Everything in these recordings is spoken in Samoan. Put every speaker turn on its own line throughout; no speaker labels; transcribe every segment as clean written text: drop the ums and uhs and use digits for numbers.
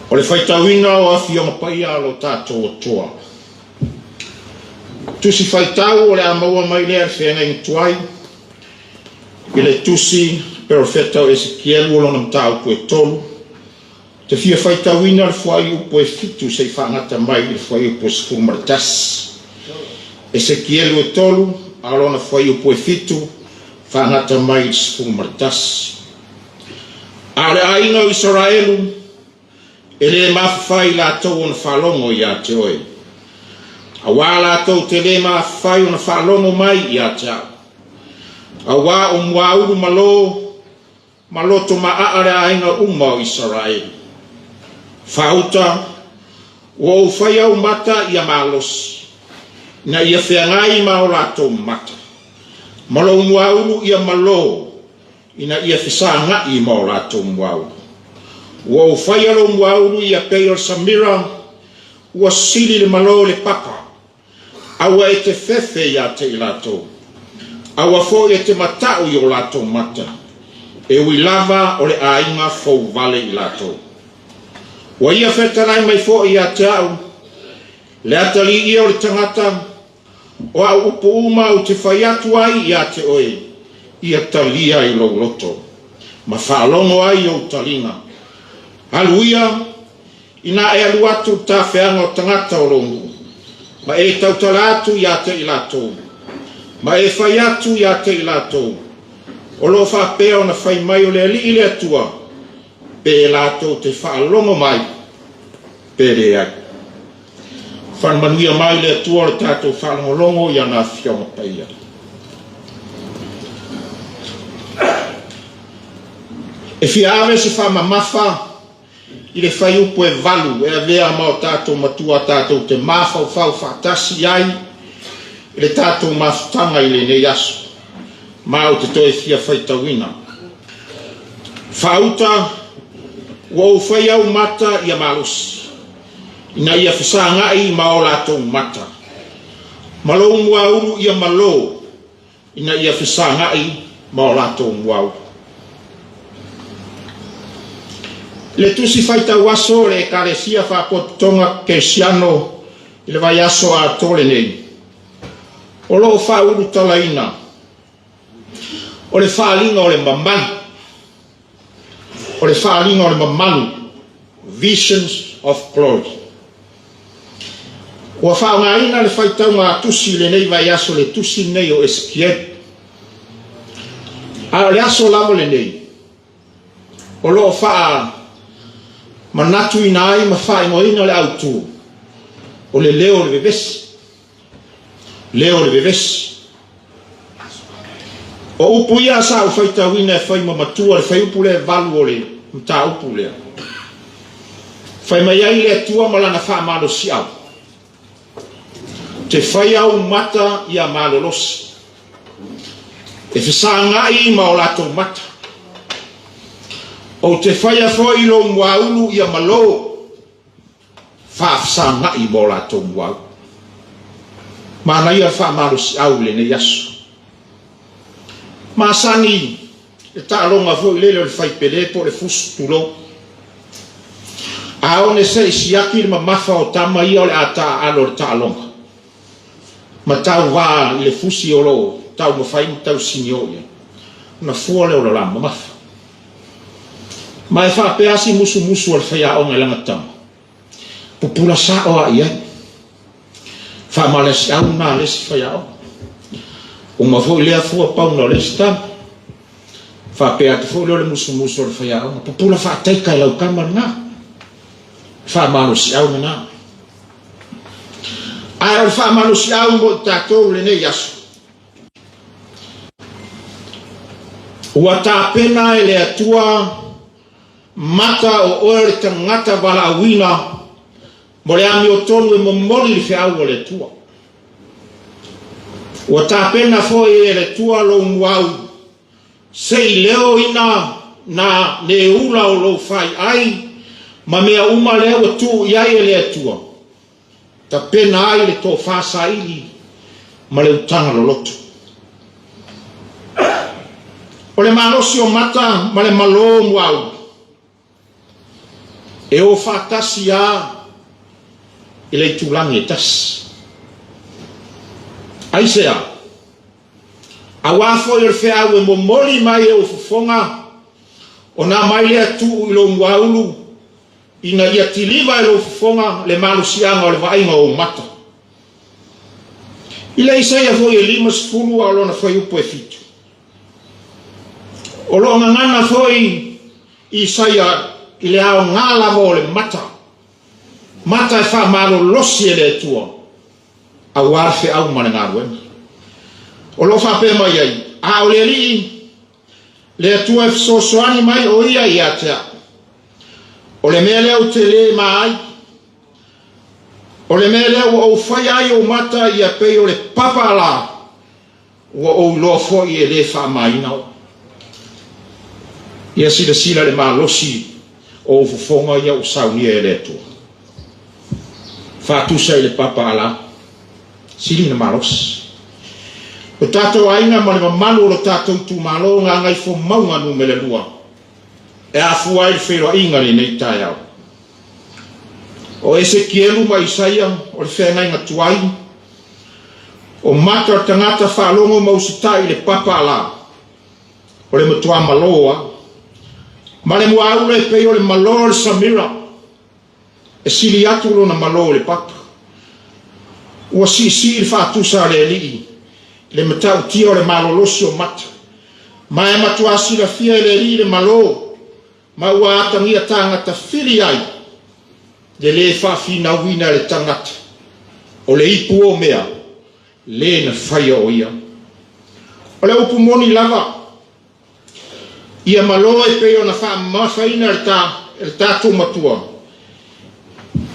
O le faitauina o Afioga Paia a lo tatou Atua. Tusi faitau o le a maua mai lea i le feagaiga tuai i le tusi perofeta o Esekielu o lona mataupu e 3. Te fia faitauina le fuaiupu e 7 seia faagata mai i le fuaiupu e 11. Esekielu e 3, a o lona fuaiupu e 7, faagata mai i le 11. A o le aiga o Isaraelu, e le mafafai latou ona faalogo ia te oe, auā latou te le mafafai ona faalogo mai ia te au. Auā o muaulu malo ma loto maaa le aiga uma o Isaraelu. Faauta, ua ou faia ou mata ia malosi, ina ia feagai ma o latou mata, ma lou muaulu ia malo, ina ia fesagai ma o latou muaulu. Ua ou faia lou muaulu ia pei o le samira, ua sili le malo i le papa. Aua e te fefe ia te i latou. Aua foi e te mata'u i o latou mata, e ui lava o le aiga fou vale i latou. Ua ia fetalai mai foi ia te au, le atalii ia o le tagata, o au upu uma ou te fai atu ai ia te oe, ia talia i lou loto, ma faalogo ai ou taliga. Alu ia, Ina e alu atu i le tafeaga o tagata o lou nuu, ma e tautala atu ia te i latou, ma e fai atu ia te i latou, o lo o faapea ona fai mai o le Alii le Atua, pe latou te faalogo mai, pe leai. Faamanuia mai le Atua o le tatou faalogologo i ana Afioga Paia. E fia ave se faamamafa i le fuaiupu e 8 e avea ma o tatou matua tatou te mafaufau faatasi ai i le tatou mafutaga i lenei aso, ma ou te toe fia faitauina. Faauta, ua ou fai au mata ia malosi, ina ia fesagai ma o latou mata, ma lou muaulu ia malo, ina ia fesagai ma o latou muaulu. I le tusi faitau aso o le Ekalesia Faapotopotoga Kerisiano i le vaiaso atoa lenei, o lo o faaulutalaina o le faaaliga o le mamalu, o le faaaliga o le mamalu, Visions of Glory. Ua faaaogaina le faitauga a tusi i lenei vaiaso le tusi lenei o Esekielu. A o le aso lava lenei, o lo o faamanatuina ai ma faaigoaina le autu o le leo o le vevesi. Leo o le vevesi. O upu ia sa ou faitauina e fai ma matua le fuaiupu lea e 8 o le mataupu lea. Fai mai ai le Atua ma lana faamalosiau, Te fai au mata ia malolosi, e fesagai ma o latou mata. Ou te faia foi lou muaulu ia malo, faafesagai ma o latou muaulu. Manaia le faamalosiau i lenei aso. Masani le taaloga foi lele o le faipele po o le fusu, tulou. A one se i siaki le mamafa o tama ia o le a taaalo i le taaloga, ma tauva i le fusi o lo o taumafai ma tausinio i ai, ona fua lea o le la mamafa. Ma e faapea si musumusu a le faiaoga i lana tama. Pupula sa'o a i ai. Faamalosiau lena a le isi faiaoga. Uma foi lea fua pauna o le isi tama. Faapea atu foi lea o le musumusu o le faiaoga, pupula faataika i lau tama lena. Faamalosiau lena. Ae o le faamalosiau mo i tatou i lenei aso, ua tapena e le Atua mata o oe o le tagata valaauina mo le amiotonu e momoli le feau a le Atua. Ua tapena foi e le Atua lou muau se i leoina nā neula o lou fai'ai ma mea uma lea ua tuu i ai e le Atua, tapena ai le tofa saili ma le utaga loloto. O le malosi o mata ma le malo muaulu, E o faatasi a i le itulagi e tasi. Aisea? Auā foi o le feau e momoli mai e ou fofoga, ona aumai lea tuu i lou muaulu, ina ia kiliva e lou fofoga le malosiaga o le vaaiga o ou mata. I le Isaia foi e 50 a o lona fuaiupu e 7. O lo o gagana foi Isaia i le aoga lava o le mata, mata e faamalolosi e le Atua, aua le feau ma le galuega. O lo o faapea mai ai, A o le Alii, le Atua e fesoasoani mai o ia ia te au. O le mea lea ou te le ma ai, o le mea lea ua ou faia ai ou mata ia pei o le papa ala, Ua ou iloa foi e le faamaina ou. Ia silasila i le malosi o ou fofoga ia ua saunia e le Atua. Faatusa i le papa ala, sili na malosi. Lo tatou aiga ma le mamalu o lo tatou itumalo Gagaifomauga Numera 2 e afua ai le feiloaiga i lenei taeao. O Esekielu ma Isaia o le feagaiga tuai, O mata o le tagata faalogo ma usitai i le papa ala, o le matua malo a. Ma le muaula e pei o le malo o le samira, e sili atu lona malo i le papa. Ua siisii le faatusa a le Alii i le matautia o le malolosi o mata, ma e matua silafia e le Alii le malo, ma ua atagia tagata fili ai le lē faafinauina e le tagata o le ipu o mea lē na faia o ia. O le upu moni lava, ia malo e pei ona faamamafaina e le tatou Matua,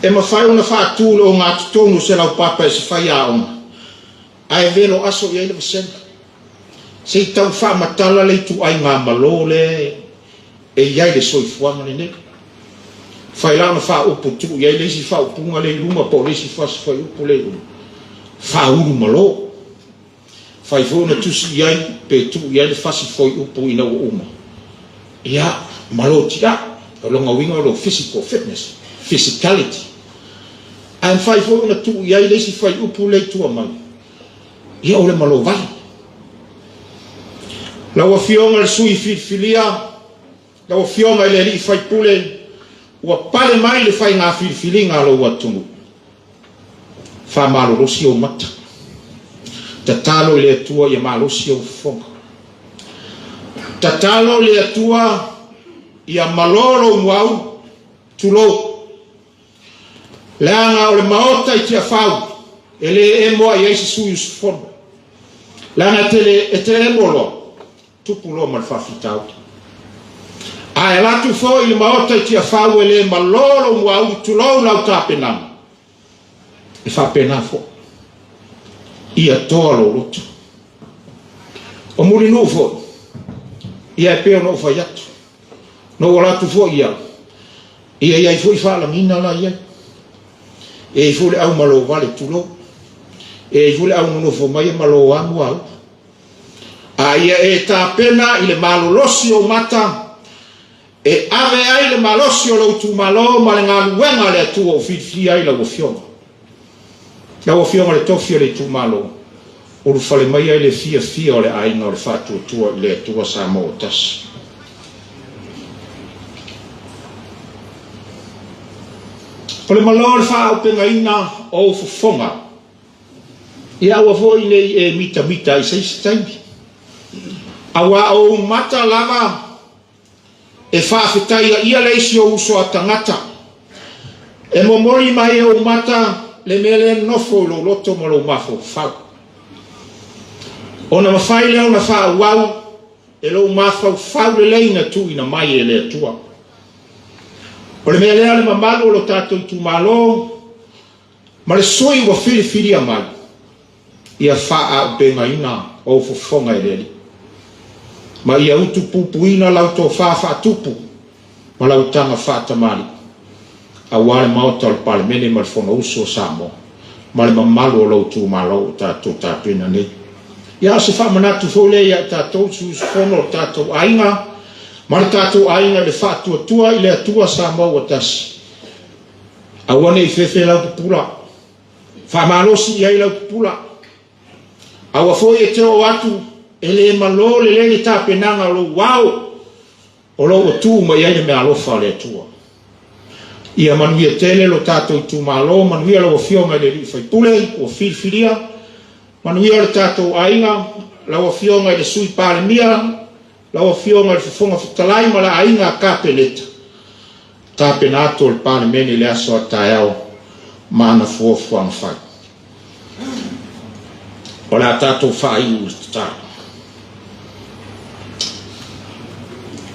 e mafai ona faatu le ogatotonu o se laupapa e se faiaoga, ae velo aso i ai le vasega. Se i tau faamatala le ituaiga malo lea e i ai le soifuaga lenei. Fai la ona faaupu tuu i ai le isi faaupuga lea i luma po o le isi fasi fuaiupu lea i luma, faaulu malo. Fai foi ona tusi i ai pe tuu i ai le fasi fuaiupu ina ua uma. Ia, malo ti'a, o lona uiga o lou physical fitness, physicality. Ae mafai foi ona tuu i ai le isi fuaiupu lea i tua mai, ia o le malo vale. Lau Afioga i le sui filifilia, lau Afioga i le alii faipule, ua pale mai le faiga filifiliga a lou atunuu. Faamalolosi ou mata. Tatalo i le Atua ia malosi ou fofoga. Tatalo i le Atua ia malo lou muaulu, tulou. Leaga o le Maota i Tiafau e le emo ai ai se sui usufono. Leaga e te, e te emo loa, tupu loa ma le faafitauli. Ae alu atu foi i le Maota i Tiafau e le malo lou muaulu, tulou lau tapenaga. E faapena foi. Ia toa lou loto. O Mulinuu foi, ia e pei ona ou fai atu, Na ou alu atu foi ia, ia i ai foi faalagiga la i ai. E i ai foi le au malo vale, tulou. E i ai foi le au nonofo mai e malo a muaulu. A ia e tapena i le malolosi o mata, e ave ai le malosi o lou itumalo ma le galuega a le Atua ua filifilia ai lau Afioga. Lau Afioga le tofi o le itumalo, ulufale mai ai le fiafia o le aiga o le Faatuatua i le Atua Samoa ua Tasi. O le malo o le faaaupegaina o ou fofoga, ia aua foi ne i e mitamita i se isi taimi. Auā o ou mata lava e faafetaia ia le isi ou uso a tagata. E momoli mai e ou mata le mea lea e nofo i lou loto ma lou mafaufau. Ona mafai lea ona faaauau e lou mafaufau lelei na tuuina mai e le Atua. O le mea lea le mamalu o lo tatou itumalo ma le sui ua filifilia mai, ia faaaupegaina ou fofoga e le Alii, ma ia utupupuina lau tofa faatupu ma lau taga faatamalii, aua le Maota o le Palemene ma le Fonousu o Samoa, ma le mamalu o lou itumalo ua tatou tapena nei. Ia, o se faamanatu foi lea ia i tatou sui usufono o le tatou aiga ma le tatou aiga i le Faatuatua i le Atua Samoa ua tasi. Aua ne i fefe lau pupula, faamalosi i ai lau pupula. Aua foi e te oo atu e le malo lelei le tapenaga o lou ao o lo o ua tuu mai ai le meaalofa a le Atua. Ia manuia tele lo tatou itumalo, manuia lau Afioga i le Alii Faipule ua filifilia, manuia le tatou aiga, lau Afioga i le Sui Palemia, lau Afioga i le Fofoga Fetalai ma le aiga Kapeneta, tapena atu o le Palemene i le aso a taeao ma ana fuafuaga fai. O le a tatou faaiu i le tatalo.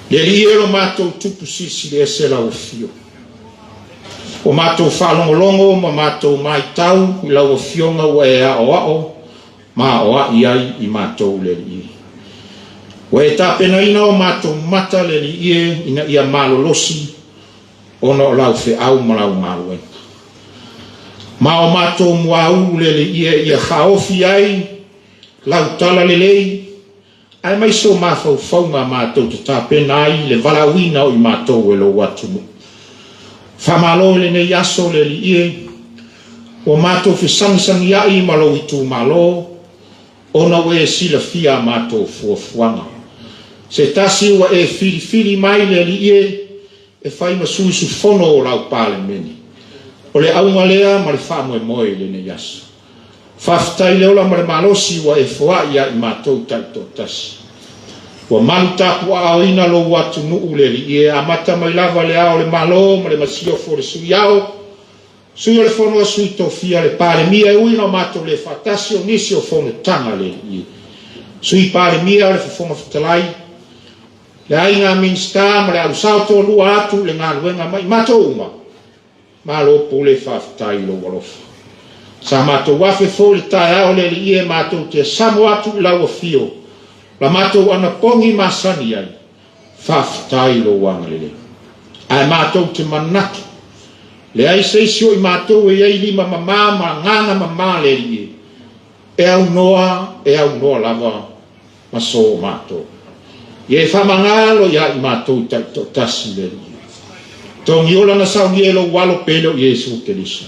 Le Alii e lo matou tupu silisili ese lau afio. Ua matou faalogologo ma matou maitau i lau afioga ua e aoao ma aoai ai i matou le Alii e. Ua e tapenaina o matou mata le Alii e ina ia malolosi ona o lau feau ma lau galuega. Ma o matou muaulu le Alii e ia faaofi ai lau tala lelei, aemaise o mafaufauga matou te tapena ai le valaauina o i matou e lou atunuu. Faamalo i lenei aso le Alii e, ua matou fesagisagiai ma lou itumalo, ona ua e silafia a matou fuafuaga. Se tasi ua e filifili mai le Alii e, e fai ma sui usufono o lau Palemene. O le auga lea ma le faamoemoe i lenei aso. Faafetai le ola ma le malosi ua e foai ia i matou taitoatasi. Ua malu tapuaaoina lou atunuu le Alii e, amata mai lava le Ao o le Malo ma le Masiofo o le Sui Ao, Sui o le Fono a Sui Tofia, le Palemia e ui ina o matou le faatasi o nisi o fonotaga le Alii e. Sui Palemia o le Fofoga Fetalai, le aiga Minisita ma le alu sao toalua atu i le galuega ma i matou uma, malo pule faafetai i lou alofa. Sa matou afe foi le taeao le Alii e matou te samo atu i lau afio, la matou anapogi masani ai, faafetai i lou agalelei. Ae matou te manatu, leai se isi o i matou e i ai lima mama ma agaga mama le Alii e, e aunoa, e aunoa lava ma so matou. Ia e faamagalo ia i matou taitoatasi le Alii. Togiola na saunia e lou alo pele o Iesu Keriso.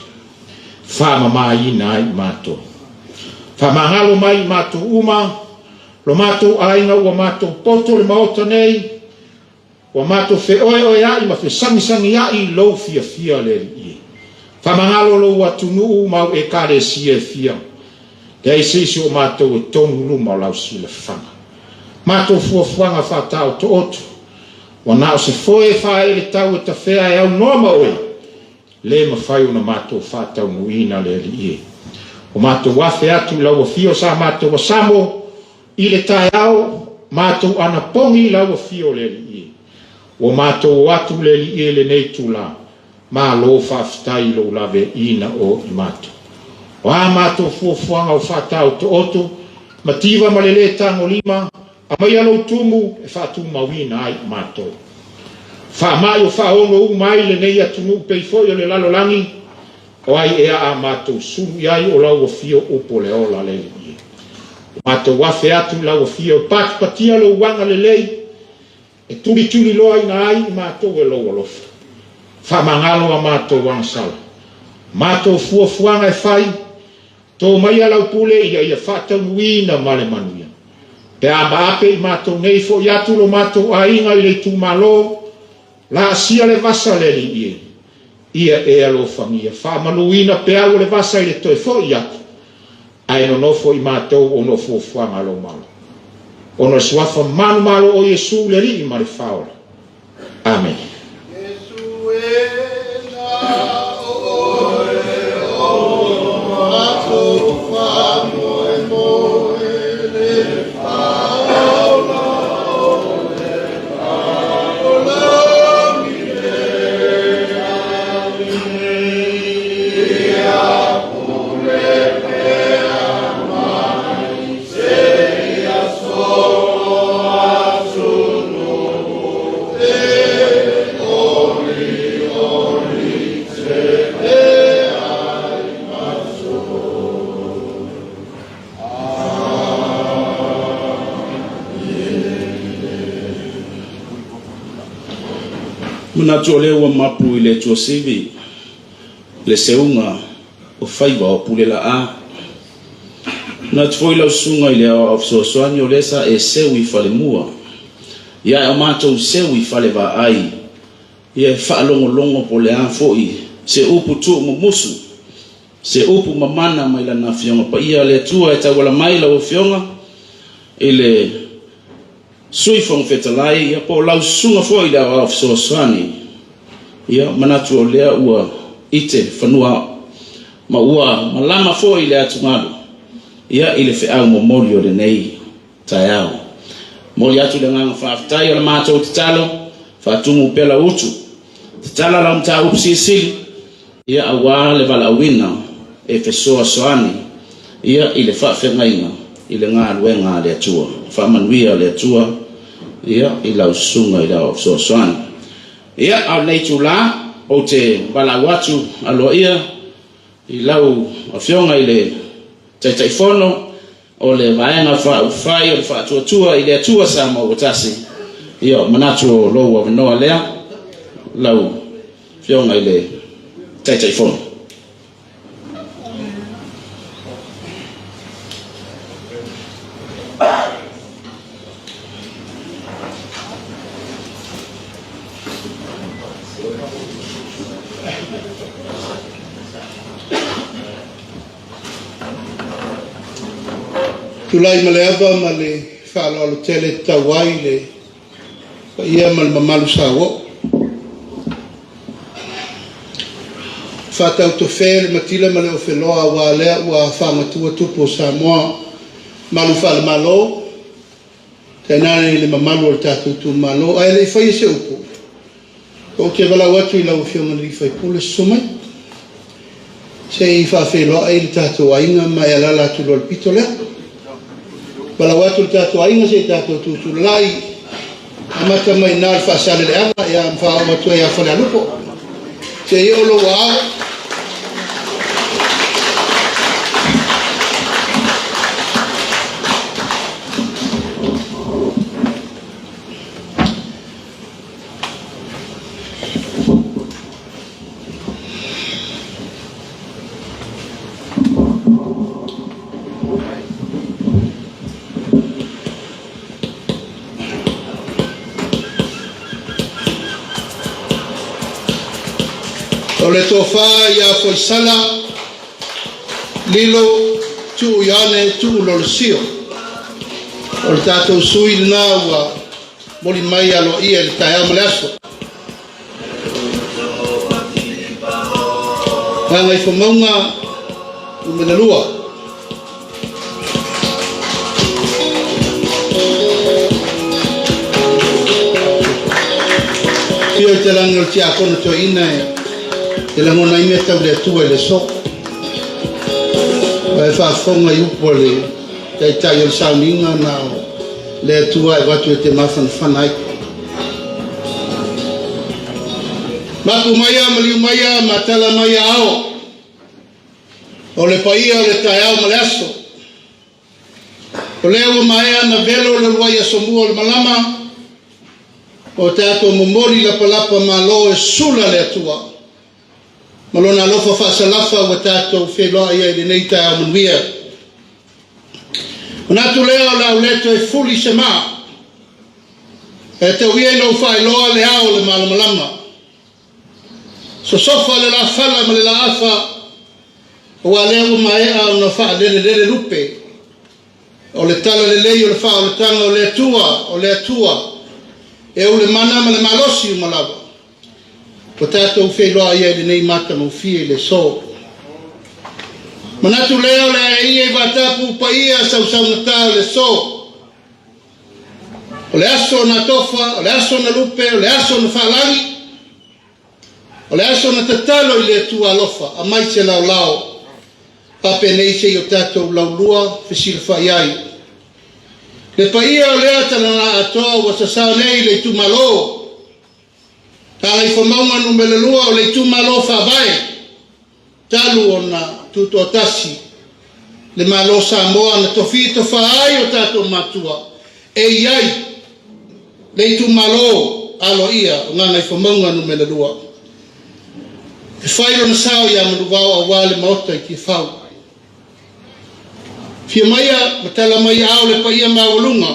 Faamamaina ai i matou. Faamagalo mai i matou uma, lo matou aiga ua matou poto le maota nei, Ua matou feoeoea'i ma fesagisagia'i i lou fiafia le Alii e. Faamagalo lou atunuu ma au Ekalesia e fia, leai se isi o matou e tonu luma o lau silafaga. Matou fuafuaga faataotooto, ua na o se foe e faaeletau e tafea e aunoa ma oe, le mafai ona matou faataunuuina le Alii e. Ua matou afe atu i lau afio sa matou asamo i le taeao, matou anapogi i lau afio le Alii e. Ua matou o atu le Alii e lenei itula, malo faafetai i lou laveaiina o i matou. O a matou fuafuaga o faataotooto, mativa ma le le tagolima, aumaia lou tumu e faatumauina ai i matou. Faamai o faaono uma ai lenei atunuu pei foi o le lalolagi, o ai ea a matou sulu i ai o lau afio upu o le ola le Alii e. Ua matou afe atu i lau afio e patipatia lou agalelei e tulituliloaina ai i matou e lou alofa. Faamagalo a matou agasala, matou fuafuaga e fai, tō maia lau pule ina ia faataunuuina ma le manuia. Pe a maape i matou nei foi atu lo matou aiga i le itumalo, laasia le vasa le Alii e. Ia e alofagia, faamanuina peau o le vasa i le toe foi atu, ae nonofo i matou ona o fuafuaga a lou Malo. Ona o le suafa manumalo o Iesu le Alii ma le Faaola. Amene.
Manatu o lea ua mapu i le tuasivi le seuga o faiva o Pulelaa. Manatu foi lau susuga i le Aoao Fesoasoani o lea sa e seu i falemua, ia ae o matou seu i falevaai, ia e faalogologo po o le a foi se upu tuumumusu, se upu mamana mai Lana Afioga Paia a le Atua e tauala mai lau Afioga i le Sui Fofoga Fetalai, ia po o lau susuga foi i le Aoao Fesoasoani, ia manatu o lea ua ite fanua ma ua malama foi le atugalu ia i le feau momoli o lenei taeao. Momoli atu le agaga faafetai o le matou tatalo, faatumu pea lau utu, tatala lau mataupu silisili, ia aua le valaauina e fesoasoani ia i le faafeagaiga i le galuega a le Atua. Faamanuia le Atua ia i lau susuga i le Aoao Fesoasoani. Ia, a o lenei itula, ou te valaau atu aloaia i lau Afioga i le Taitaifono o le Vaega Faaupufai o le Faatuatua i le Atua Samoa ua Tasi. Ia, manatu o lou avanoa lea, lau Afioga i le Taitaifono.
Tulai ma le ava ma le faaaloalo tele e tatau ai le paia ma le mamalu sauoo. Faatautofe le matila ma le ofeloa aua lea ua fagatua tupu o Samoa, malu faale-Malo, tainane le mamalu o le tatou itumalo. Ae le i faia se upu, ou te valaau atu i lau Afioga i le sui usufono, susu mai, se i faafeiloai le tatou aiga ma e alaala atu loa i le pito lea. Valaau atu le tatou aiga se i tatou tutulalai, amata mai i ina i le Faasaleleaga ia ma faaoo atu ai ia Falealupo. Se i oo lou aao. O le tofa ia Foisala Lilo Tuuiane Tuulolosio, o le tatou sui lena ua moli mai aloaia i le taeao ma le aso. Gagaifomauga 2. Afio i te lagi o le tiakono toeaina e lagona ai mea tau le Atua i le aso. E faafofoga i upu a le taitai o le sauniga na o le Atua e avatu e te mafanafana ai. Mapu maia, maliu maia, matala maia ao. O le paia o le taeao ma le aso. O lea ua maea na velo le uluai asomua o le malama, o tatou momoli lapalapa malo e sula le Atua ma Lona alofa faasalafa ua tatou feiloai ai i lenei taeao manuia. Manatu lea o le a ou le toe fuli se maa, e tau ia ina ou faailoa le ao o le malamalama. Sosofa le lafala ma le laafa, aua lea ua maea ona faalelelele lupe o le talalelei o le faaolataga o le Atua, o le Atua e ou le mana ma le malosi uma lava, ua tatou feiloai ai i lenei matagofie i le aso. Manatu lea o le a ia i vaatapu paia sausaugata o le aso. O le aso na tofa, o le aso na lupe, o le aso na faalagi, o le aso na tatalo i le Atua alofa, aumai se laolao, faapenei se i o tatou laulua fesilafai ai. Le paia o lea talana atoa ua sasao nei i le itumalo Gagaifomauga Nu.2 o le itumalo faavae talu ona tutoatasi le Malo Samoa na tofi tofa ai o tatou matua e i ai le itumalo aloaia o Gagaifomauga Nu.2 e fai lona sao ia Manuvao aua le Maota i Tiafau. Fia maia ma tala mai ao le paia maualuga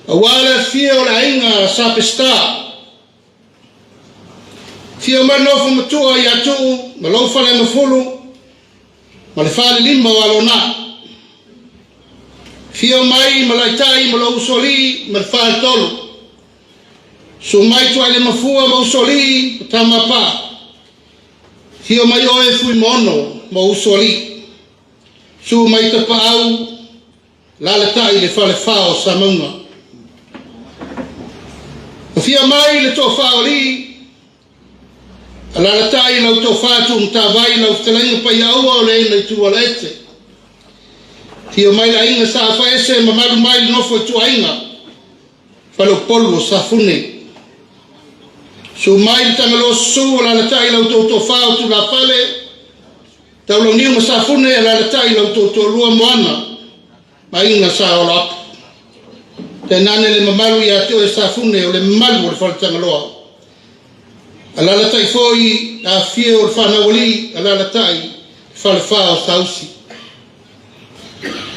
aua le afio o le aiga Sa Peseta. Afio mai nofo matua ia Tuu ma lou Faleamafulu ma le falelima o Alona. Afio mai Malaitai ma lou Usoalii ma le faletolu. Susu mai Tuailemafua ma Usoalii ma Tamapaa. Afio mai oe Fuimaono ma Usoalii. Susu mai Tapaau Lalatai le falefa o Samauga. Afia mai le toafa o alii, alalatai lau tofa Tuumatavai, lau fetalaiga Paiaaua o le Aina i Tualaete. Afio mai le aiga Sa Afaese, mamalu mai le nofo ituaiga Faleupolu o Safune. Susu mai le Tagaloa susu, alalatai lau tou tofa o Tulafale, Taulauniu ma Safune, alalatai lau tou toalua Moana ma Aiga Sa Oloapu. Tainane le mamalu ia te oe Safune o le malu o le Faletagaloa. Alalatai foi afifio o le fanau alii, alalatai le falefa o Sausi.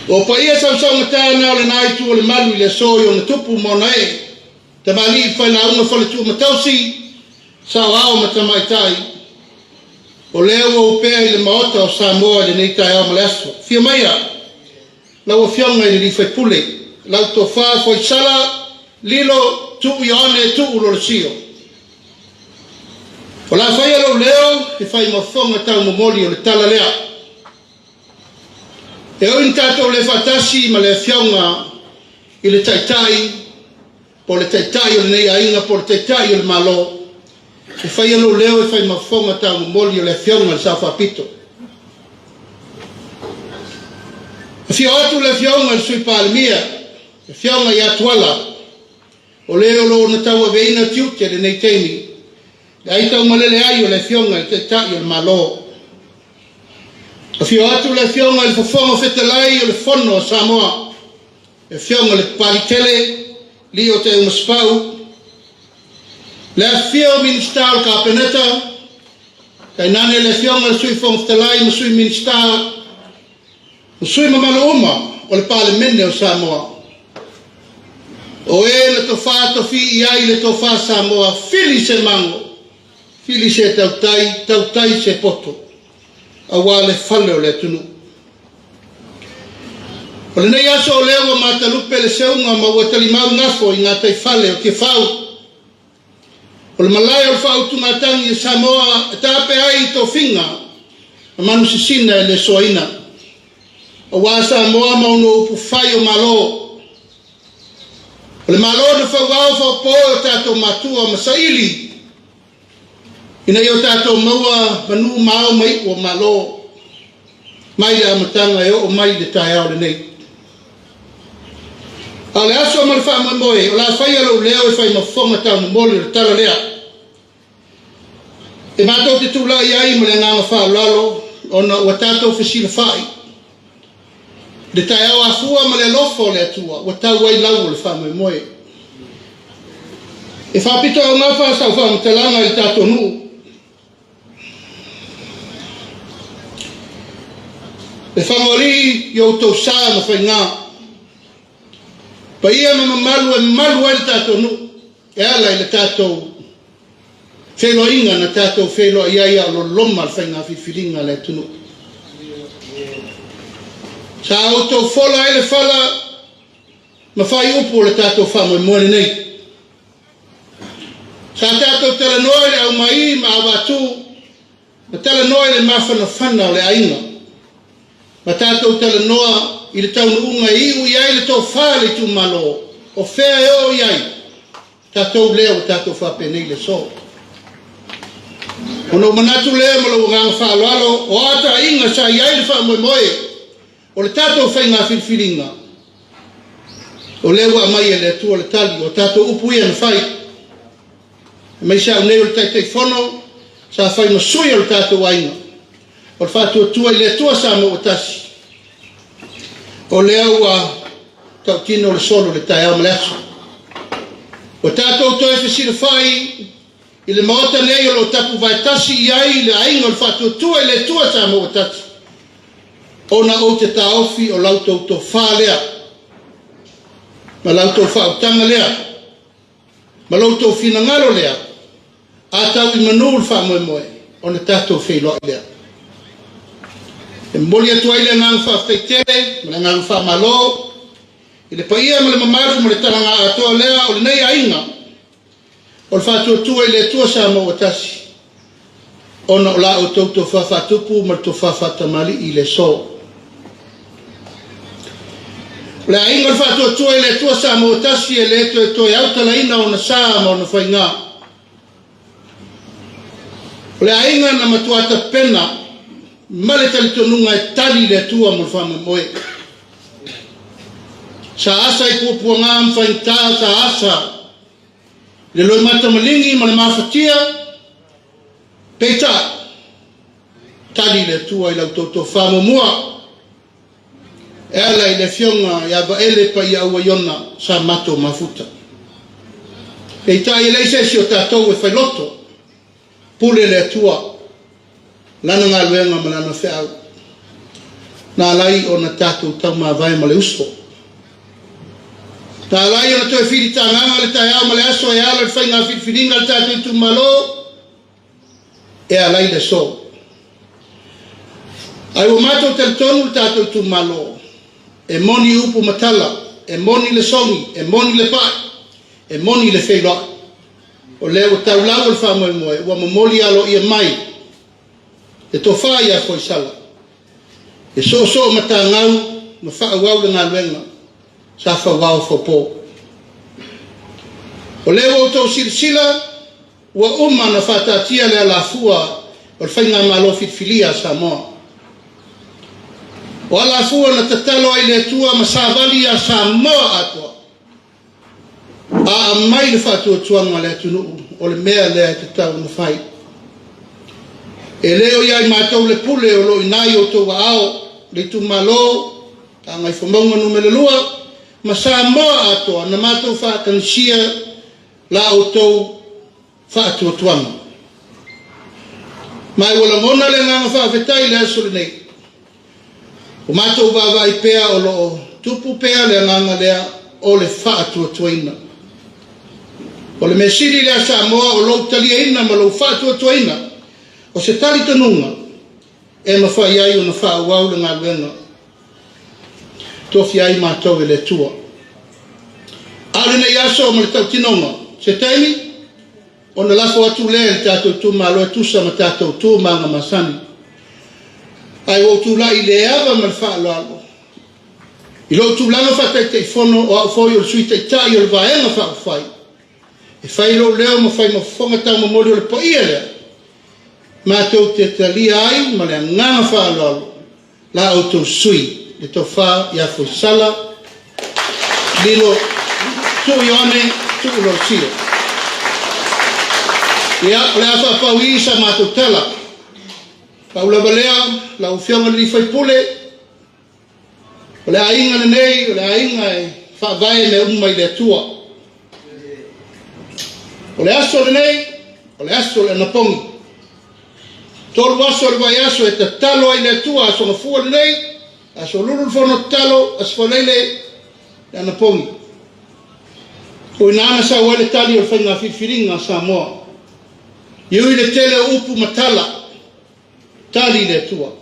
O paia sausaugata na o lena itu o le malu i le aso i ona tupu ma ona ee, tamalii failauga faletuumatausi, saoao ma tamaitai, o lea ua opea i le Maota o Samoa i lenei taeao ma le aso. Afio maia lau Afioga i le sui usufono, lau Tofa Foisala Lilo Tuu Ioane Tuu Lolesio. O le a faia lou leo e fai ma fofoga taumomoli o le tala lea. E ui ina tatou le faatasi ma le Afioga i le Taitai, po o le Taitai o lenei aiga, po o le Taitai o le Malo, e faia lou leo e fai ma fofoga taumomoli o le Afioga i le Sao Faapito. Afio atu le Afioga i le Sui Palemia, le Afioga ia Tuala, o le o lo o na tauaveina tiute i lenei taimi, le ai taumalele ai o le Afioga i le Taitai o le Malo. Afio atu le Afioga i le Fofoga Fetalai o le Fono a Samoa, le Afioga i le Papalitele, Lio Te Umasipau, le afifio o Minisita o le Kapeneta, tainane le Afioga i le Sui Fofoga Fetalai ma Sui Minisita, ma sui mamalu uma o le Palemene o Samoa. O e na tofā tofi i ai le tofa Samoa, fili se mago, fili se tautai, tautai se poto, aua le fale o le atunuu. O lenei aso o lea ua matalupe le seuga ma ua talimau gafo i gataifale o Tiafau. O le malae o le faautugatagi e Samoa e taape ai i tofiga ma manusisina e le soaina. Aua Samoa ma ona upu fai o Malo. O le Malo na fauao faupo e o tatou matua ma saili ina ia o tatou maua manu ma ao ma iu o Malo mai le amataga e oo mai i le taeao lenei. A o le aso ma le faamoemoe, o le a faia lou leo e fai ma fofoga taumomoli o le tala lea. E matou te tulai ai ma le agaga faaaloalo ona ua tatou fesilafai i le taeao afua ma le alofa o le Atua ua tau ai lau o le faamoemoe. E faapito augafa sau faamatalaga i le tatou nuu. E fagoalii i outou sa ma faiga, paia ma mamalu e malu ai le tatou nuu e ala i le tatou Feiloaiga na tatou feiloai ai a o loloma le faiga filifiliga a le atunuu. Sa outou fola ai le fala ma fai upu o le tatou faamoemoe lenei. Sa tatou talanoa i le aumai ma avatu ma talanoa i le mafanafana o le aiga ma tatou talanoa i le taunuuga e iu i ai le tofa a le itumalo o fea e oo i ai tatou lea ua tatou faapenei le aso. Ona ou manatu lea ma lou agaga faaaloalo, o a taaiga sa i ai le faamoemoe o le tatou faiga filifiliga, o lea ua aumai e le Atua le tali o tatou upu ia na fai. Aemaise au nei o le Taitaifono sa fai ma sui o le tatou aiga o le faatuatua i le Atua Samoa ua tasi, o lea ua tautino le solo i le taeao ma le aso. Ua tatou toe fesilafai i le Maota nei o lo o tapuvaetasi i ai le aiga o le faatuatua i le Atua Samoa ua tasi, ona ou te taofi o la outou tofa lea ma la outou faautaga lea ma lo outou finagalo lea, a tau i manu le faamoemoe, ona tatou feiloai lea. E momoli atu ai le agaga faafetai tele ma le agaga faamalo i le paia ma le mamalu ma le talaga atoa lea o lenei aiga o le faatuatua i le Atua Samoa ua tasi, ona o la outou tofa faatupu ma le tofa faatamalii i le aso. O le aiga o le faatuatua i le Atua Samoa ua tasi e le toe autalaina ona sa ma ona faiga. O le aiga na matua tapena ma le talitonuga e tali le Atua mo le faamoemoe. Sa asa i puapuaga ma faigata, sa asa le loimata maligi ma le mafatia, peitai, tali le Atua i lau tofa muamua e ala i le afioga ia Vaele Paiaaua Iona sa matou mafuta. Peitai e leai se isi o tatou e failoto, pule le Atua, lana galuega ma lana feau. Na alai ona tatou taumavae ma le uso. Na alai ona toe filitagaga le taeao ma le aso e ala i le faiga filifiliga a le tatou itumalo e alai le aso. Ae ua matou talitonu le tatou itumalo, e moni upu ma tala, e moni le sogi, e moni le pai, e moni le feiloai. O lea ua taulau o le faamoemoe ua momoli aloaia mai le tofa ia Foisala e soosoo matagau ma faaauau le galuega sa fauao faupo. O lea ua outou silasila ua uma ona faataatia le alafua o le Faigamalo Filifilia a Samoa. O alafua na tatalo ai le Atua ma savali ia Samoa atoa. A aumai le faatuatuaga a le atunuu, o le mea lea e tatau ona fai. E le o ia i matou le pule o lo o i ina i outou aao, le itumalo, Gagaifomauga Nu.2, ma Samoa atoa na matou faatagisia la outou faatuatuaga. Ma ua lagona le agaga faafetai i le aso lenei. Ua matou vaavaai pea o lo o tupu pea le agaga lea o le faatuatuaina. O le mea sili lea Samoa o lou taliaina ma lou faatuatuaina o se talitonuga e mafai ai ona faaauau le galuega tofia ai matou e le Atua. A o lenei aso ma le tautinoga, se taimi ona lafo atu lea i le tatou itumalo e tusa ma tatou tu ma aga masani. Ae ua ou tulai i le ava ma le faaaloalo i lou tulaga faataitaifono o au foi o le Sui Taitai o le Vaega Faaupufai e fai lou leo ma fai ma fofoga taumomoli o le paia lea matou te talia ai ma le agaga faaaloalo la outou sui le tofa ia Foisala Lilo Tuuione Tuulosio. Ia, o le a faapau i sa matou tala. Pau lava lea, lau Afioga i le sui usufono, o le aiga lenei, o le aiga e faavae mea uma i le Atua. O le aso lenei, o le aso o le anapogi. 3 aso o le vaiaso e tatalo ai le Atua, aso Gafua lenei, aso Lulu le fono tatalo, aso Faraile le anapogi. O i ina na sau ai le tali o le faiga filifiliga a Samoa. E ui i le tele o upu ma tala, tali le Atua.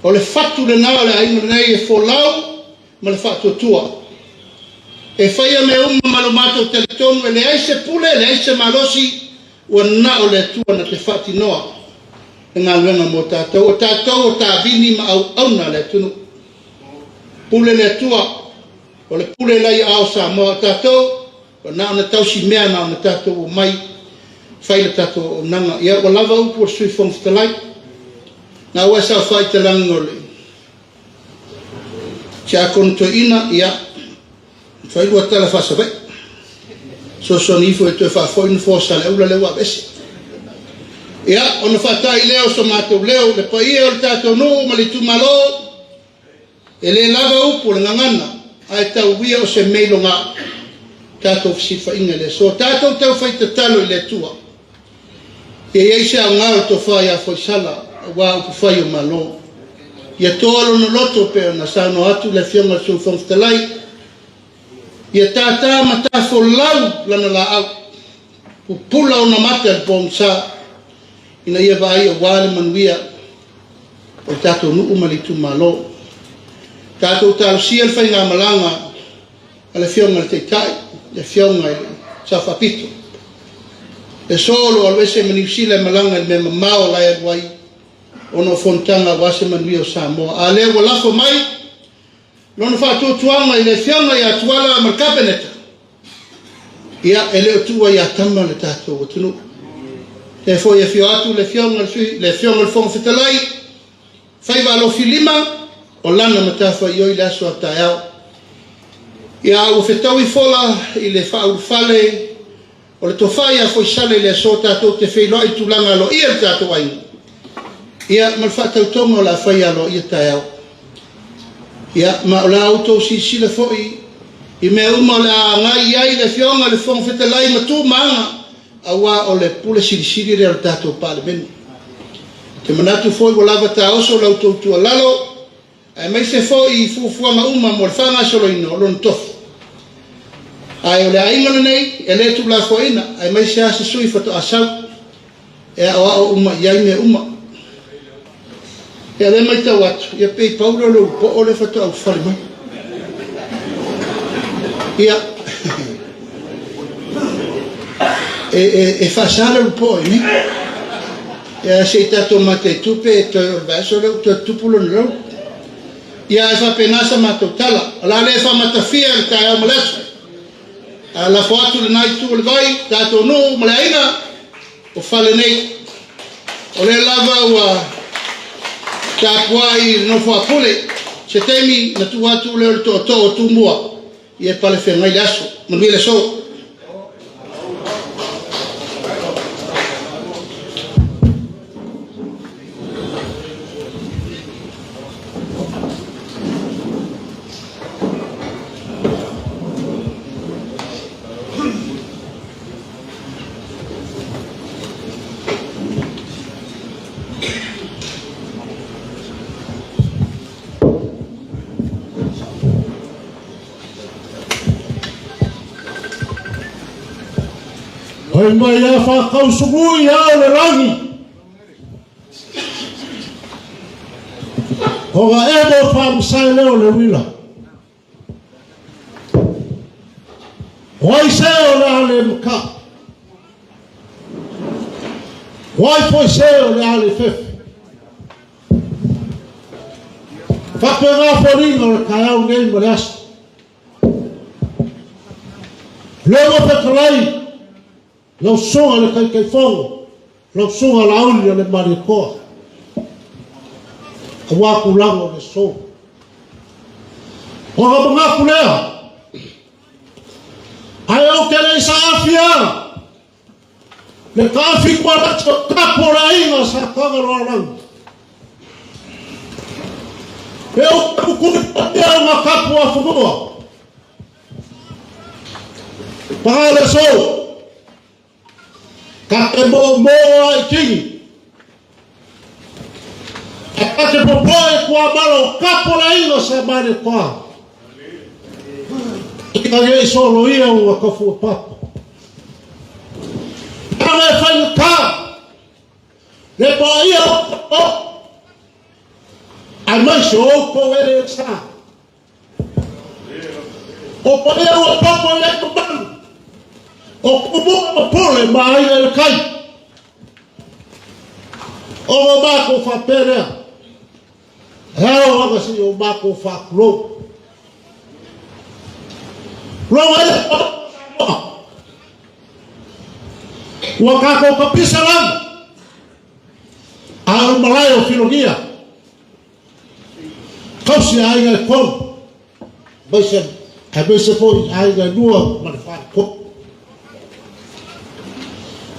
O le fatu lena o le aiga lenei e folau ma le faatuatua. E faia mea uma ma lo matou talitonu e leai se pule, e leai se malosi, ua na o le Atua na te faatinoa le galuega mo tatou. O tatou o tavini ma auauna a le atunuu. Pule le Atua, o le pule la i aao o Samoa. O tatou, ua na ona tausi mea, na ona tatou omai fai le tatou auaunaga. Ia, ua lava upu a le Sui Fofoga Fetalai. Na ua e saofai i talaga o le Tiakono Toeaina, ia, fai lua tala faa-Savaii. Fesoasoani ifo e toe faafoi le nofoa o Saleaula lea ua aveese. Ia, ona faatai lea o so matou leo, le paia o le tatou nuu ma le itumalo, E le lava upu o le gagana, ae tau ia o se meiloga tatou fesilafaiga i le aso. Tatou taufai tatalo i le Atua, ia i ai se aoga o le tofa ia Foisala aua upufai o Malo. Ia toa lona loto pei ona saunoa atu le Afioga i le Sui Fofoga Fetalai, ia tata ma tafolau lana laau, pupula ona mata i le pogisa, ina ia vaai aua le manuia o le tatou nuu ma le itumalo. Tatou talosia le faigamalaga a le Afioga i le Taitai, le Afioga i le Sao Faapito. Le aso o lo o alu ese ma Niu Sila e malaga i le mea mamao la e alu ai ona o fonotaga aua se manuia o Samoa. A lea ua lafo mai Lona faatuatuaga i le Afioga ia Tuala ma le Kapeneta, ia, e le o tuua ia Tama le tatou atunuu. Lea foi e afio atu le Afioga i le Sui, le Afioga i le Fofoga Fetalai, faiva alofilima o lana matafaioi i le aso a taeao. Ia, a ua fetaui fola i le faaulufale O le tofa ia Foisale i le aso tatou te feiloai i tulaga aloaia i le tatou aiga, ia, ma le faatautoga o le a fai aloaia taeao. Ia, ma o le a outou silasila foi i mea uma o le a agai i ai le Afioga i le Fofoga Fetalai ma tu ma aga, aua o le pule silisili lea o le tatou Palemene. Ou te manatu foi ua lava taoso la outou tuualalo, aemaise foi i fuafuaga uma mo le faagasoloina o lona tofi. Ae o le aiga lenei e le tuulafoaiina, aemaise lava se sui faatoa sau e aoao uma i ai mea uma. Ia o lea e matau atu, ia pei pau lea o le ulupoo lea faatoa ulufale mai. Ia, e faasa le ulupoo i inei. Ia se i tatou mataitu pe toe o le vaiaso lea ua toe tupu lona lou. Ia ae faapena sa matou tala. O le a le faamatafia le taeao ma le aso. Ae lafo atu lena itu o le vai, tatou nuu ma le aiga o fale nei. O lea lava ua tapuai i le nofo a Pule. Se taimi na tuu atu lea o le tootoo o Tumua, ia e palefeagai le aso. Manuia le aso.
Fai mai a whakausugui a o le rangi. Ko nga e mo whamasai leo le wila. O ai se o le a le maka. O ai foi se o le a le fefe. Faapena foliga o le taeao nei ma le aso. Lea ua fetalai lau susuga le Taitaifono, lau susuga Laauli o le Malietoa, aua tulaga o le aso. Ona manatu lea, ae ou te le i saafia Le taafi kualati o tapu o le aiga sa Tagaloalangi. E o pukuri paia o ngā tapu a whanua. Paga le sou. Ka te mō mō a i kingi. A ka te popoe e kua mala o kapo le aiga sa mane toa. I ka ngei solo ia ua tofu o papa. Ave e faigata le paia o aemaise o outou eleelesa. O paia ua popo i ai mamalu o Tumua ma Pule ma Aiga i le Tai. O o matou faapea lea, e ao lava se i o matou faatulou. Tulou ai le Samoa. Ua tatou tapisa lava, a o le malae o Filogia. Tausi aiga e tolu, aemaise, aemaise foi aiga e lua ma le faletolu.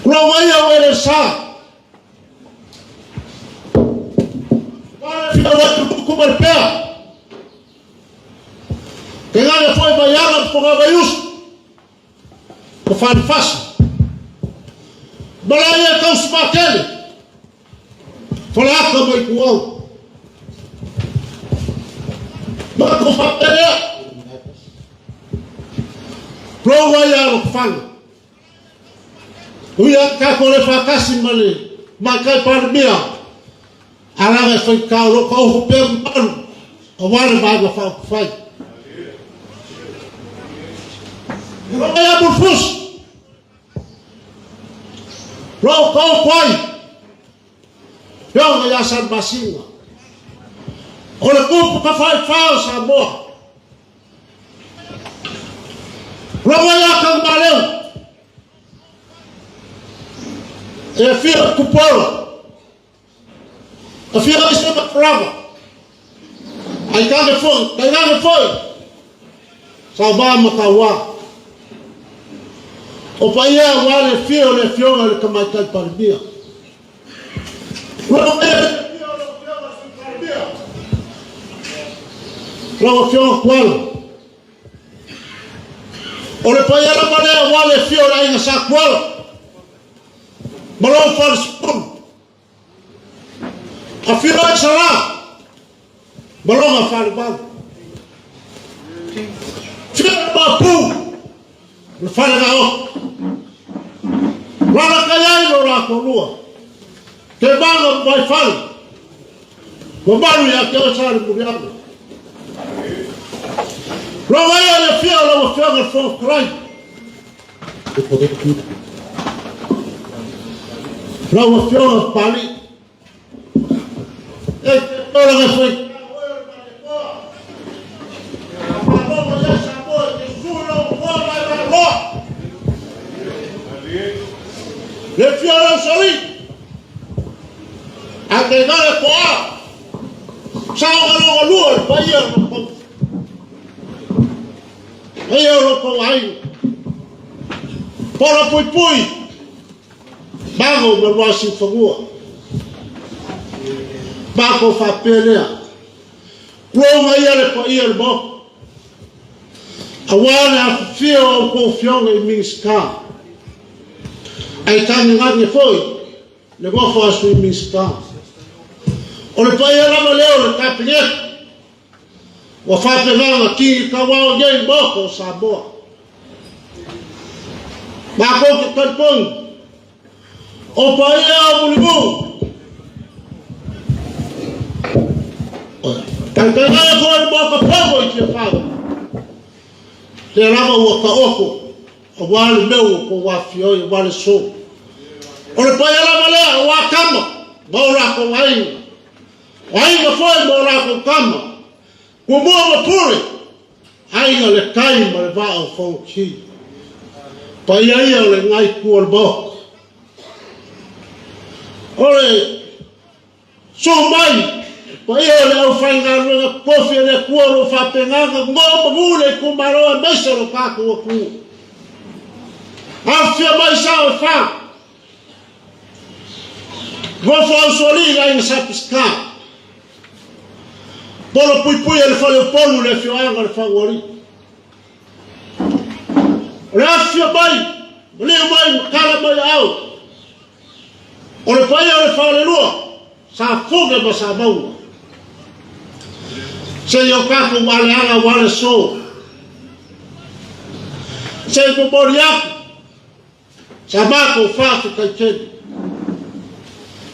Tulou ai au e le sa. Wale fia wai tuku ma le pea. Te ngare foi mai ala mfonga mai usu. Ma falefasi. Malaia tausi matele. Faleata ma Ituau. Matou faapea, Tulou ai a Lotofaga. Ui a tatou le faatasi ma le Tamaitai Palemia, alaga e faitau o lo o taoto pea mamalu aua le Vaega Faaupufai. Tulou ai a Mulifusi. Lou taoto ai, Afioga ia Salamasina, o le tupu tafaifa o Samoa. Lou ai a Tagumaleu, e afio i Tupuola, afio i Semafarava, ai tane foi, tainane foi, Sauvā ma Tauā. O paia aua le afio o le Afioga i le Tamaitai Palemia. Lau afio o lau Afioga i le Sui Palemia. Lau Afioga Tuala. O le paia lava lea aua le afio o le Aiga Sa Tuala ma lou falesefulu. Afio ai Sala ma lona falevalu. Afio le Maopu ma le Falegaoto. Lalakai ai lo la toalua. Tevaga ma Vaifale. Mamalu ia te oe Salemuliaga. Logo ai le afio o lau Afioga i le Fofoga Fetalai. Lau Afioga Papalii, e te tolaga foi Le fia o lau sali, a te gale poa, sa o galoga lua le paia o lau Paia o lo tou aiga. Pola puipui. Mago ma Luasiufanua. Matou faapea lea. Tulou ia le paia o le Maota. Aua le afifio o a outou afioga i Minisita. Ae taginage foi le nofo a Sui Minisita. O le paia lava lea o le Kapeneta. Ua faapena ona kini tauao nei i Maota o Samoa. Matou te talitonu, o paia o Mulimu, taitainaia foi le Maota Fono i Tiafau, lea lava ua taoto aua le mea ua tou afifio ai aua le aso. O le paia lava lea aua tama ma o latou aiga. O aiga foi ma o latou tama, Tumua ma Pule, aiga le tai ma le vaa o Fonoti. Paia ia o le ngai itu o le Maota. O le su mai, paia o le aufaigaluega totofi a le Atua o lo o faapena ona nono manu le itumalo aemaise o lo tatou atunuu. Afifio mai sao e fa. Nofo Ausoalii i aiga Sa Pisika. Polo puipui e le fale o Polu le afioaga o le Faualii. O le afifio mai, maliu mai ma tala mai au. O le paia o le falelua, Sa Fuga ma Sa Maua. Seia o tatou aleala aua le aso. Sei momoli atu. Sa matou faafetai tele.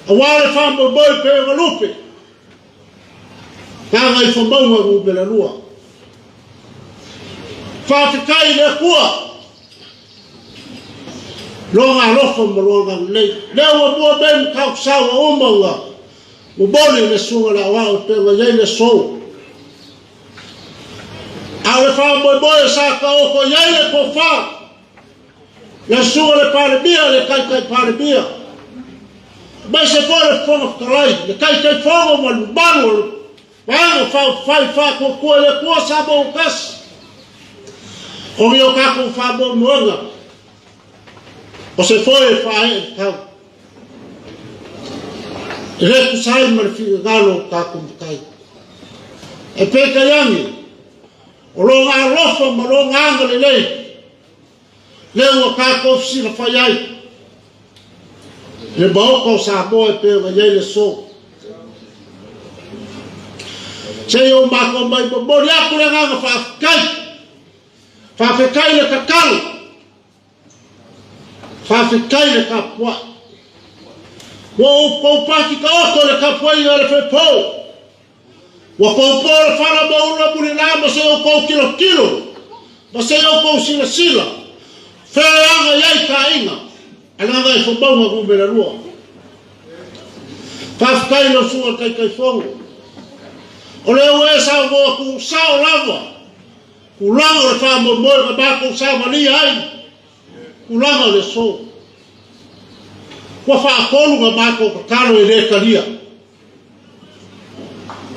Aua le faamoemoe pei ona lupe, Gagaifomauga 2. Faafetai i le Atua, Lona alofa ma Lona agalelei. Lea ua mua nei Matautu-sa ua uma ona momoli le Susuga i le Aoao e pei ona i ai le aso. A o le faamoemoe sa taoto i ai le tofa, le Susuga i le Palemia, le Taitai Palemia, aemaise foi le Fofoga Fetalai, le Taitaifono ma le mamalu o le Vaega Faaupufai Faatuatua i le Atua Samoa ua tasi, o ni o tatou faamoemoega, o se foe e faaee le tau. E le tusa ai ma le finagalo o tatou matai. Ae peitai ane, o lona alofa ma lona agalelei, lea ua tatou fesilafai ai le Maota o Samoa e pei ona i ai le aso. Se i ou matou mai momoli atu le agaga faafetai. Faafetai le tatalo. Faafetai le tapuai. Ua ou poupati taoto le tapuaiga a le Fepo. Ua poupo le fala ma ula mulila ma se outou tilotilo, ma se outou silasila, fea e aga i ai taaiga a le Gagaifomauga 2. Faafetai i lau Susuga i le Taitaifono, o lea ua e saunoa tuusao lava tulaga o le faamoemoe na matou savalia ai tulaga o le aso. Ua faatolu na matou tatalo e le talia.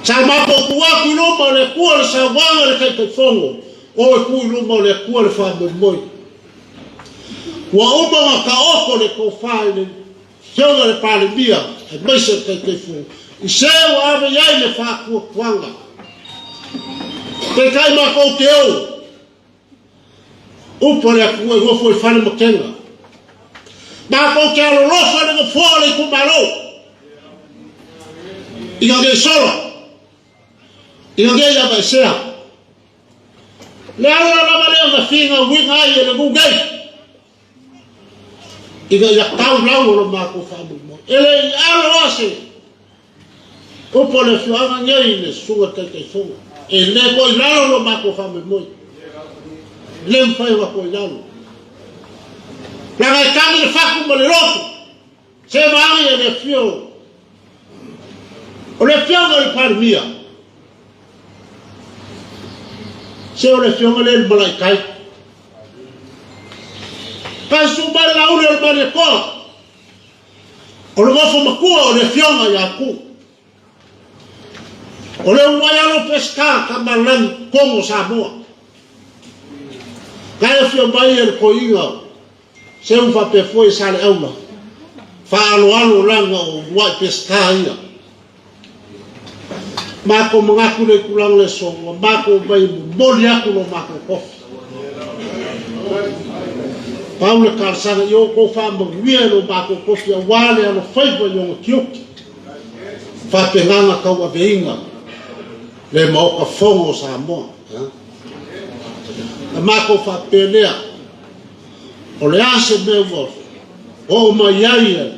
Sa matou tu atu i luma o le Atua le saunoaga a le Taitaifono, o e tu i luma o le Atua le faamoemoe. Ua uma ona taoto le tofa i le Afioga i le Palemia aemaise le Taitaifono i se ua ave i ai le faatuatuaga. Peitai matou te o upu a le Atua i nofo i fale matega. Matou te alolofa i le nofoa o le itumalo ina nei sola, ina nei aveesea. Le ala lava lea na finauina ai e le nuu nei ina ia tau lau o lo matou faamoemoe. E le i alo lava se upu a le afioaga nei i le susuga i le Taitaifono. E le toe i lalo lo matou faamoemoe. E le mafai ona toe i lalo. Leaga e tagi le fatu ma le loto. Se vaai e le afio o le afioga i le Palemia. Se o le afioga lea i le Malaitai. Kai su mai le lauli o le Malietoa. O le nofo matua o le afioga ia Ku. O le Uaialo Peseta Tamalani Kogo Samoa. Kai afio mai e le toeaina Seu faapea foi e Saleaula, faaaloalo laga o uluai Peseta ia. Matou manatu le tulaga le aso, ua matou omai e momoli atu lo matou tofi. Pau le talosaga ia outou faamanuia i lo matou tofi aua le alofaiva i ona tiute, faapenaga tauaveina le Maota Fono o Samoa. Na matou faapea lea, o le a se mea ua oo mai ai le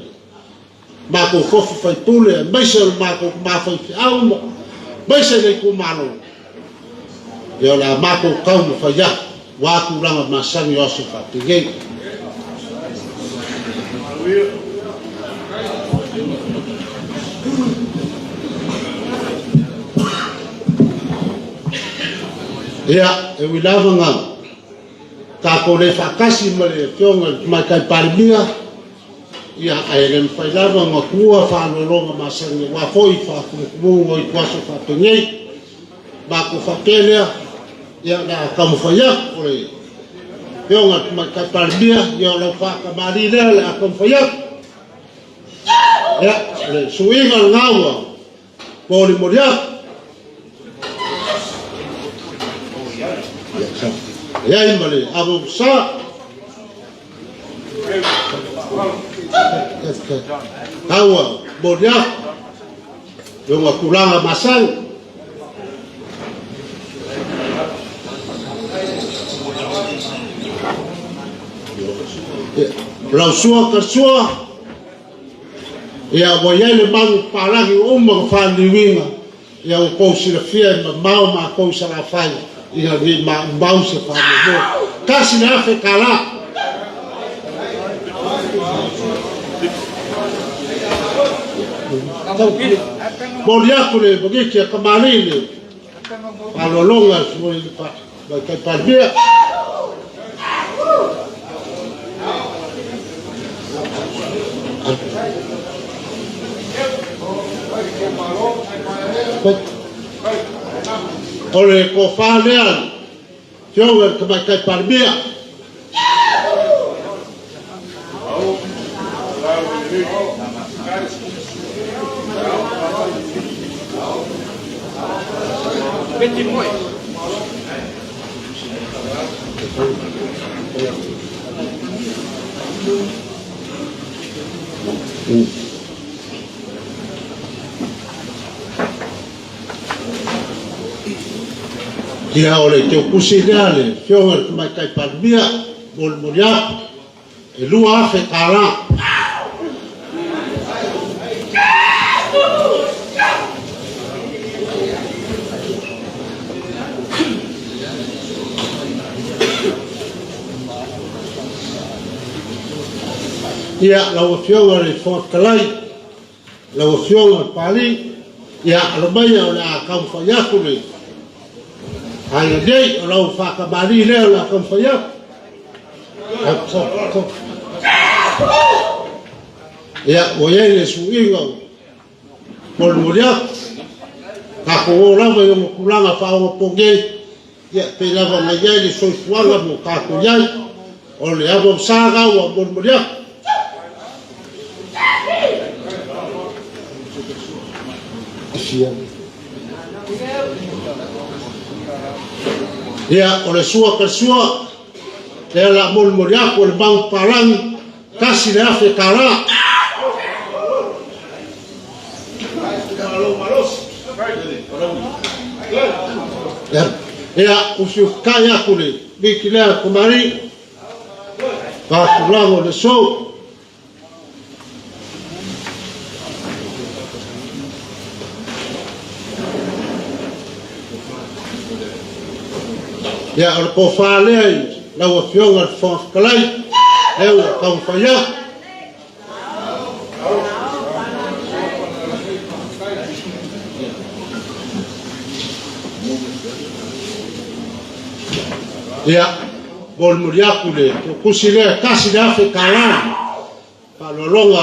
matou tofi faipule aemaise o le matou tama faifeau ma aemaise le itumalo, ia o le a matou taumafai atu aua tulaga masani o aso faapenei. Ia, e ui lava na tatou le faatasi ma le Afioga i le Tamaitai Palemia, ia, ae le mafai lava ona tuua faaaloaloga masani aua foi faatumutumuga o ituaso faapenei. Matou faapea lea, ia, o le a taumafai atu o le Afioga i le Tamaitai Palemia, ia, o lau faatamalii lea o le a taumafai atu. Ia, o le suiga lena ua molimoli atu. Ia, i ai ma le ava sa. Taua moli atu i ona tulaga masani. O lau sua ka sua, ia ua i ai le malu papalagi ua uma ona faaliliuina, ia ua tou silafia e mamao matou i Salafai ina ne i maumau se faamoemoe. $1,000. Momoli atu le maniti a tamalii le faaaloaloga a le Tamaitai Palemia. O le tofa lea le Afioga i le Tamaitai Palemia. Ia, o le teutusi lea le Afioga i le Tamaitai Palemia, molimoli atu e $2,000. Ia, lau Afioga i le Fofoga Fetalai, lau Afioga i le Papalii, ia, alo maia o le a taumafai atu le aiga nei, o lau faatamalii lea o le a taumafai atu. Ia, ua i ai le suiga o molimoli atu, tatou o lava i ona tulaga faaonaponei, ia, pei lava ona i ai le soifuaga mo tatou i ai, o le ava sa lena ua molimoli atu. Ia, o le sua ka sua, lea o le a molimoli atu o le mau papalagi, $1,000. Ia, usiusitai atu le miti lea tamalii, faatulaga o le aso. Ia, o le tofa lea i lau Afioga i le Fofoga Fetalai, lea ua taumafai atu. Ia, molimoli atu le tusi lea, $1,000. Faaaloaloga.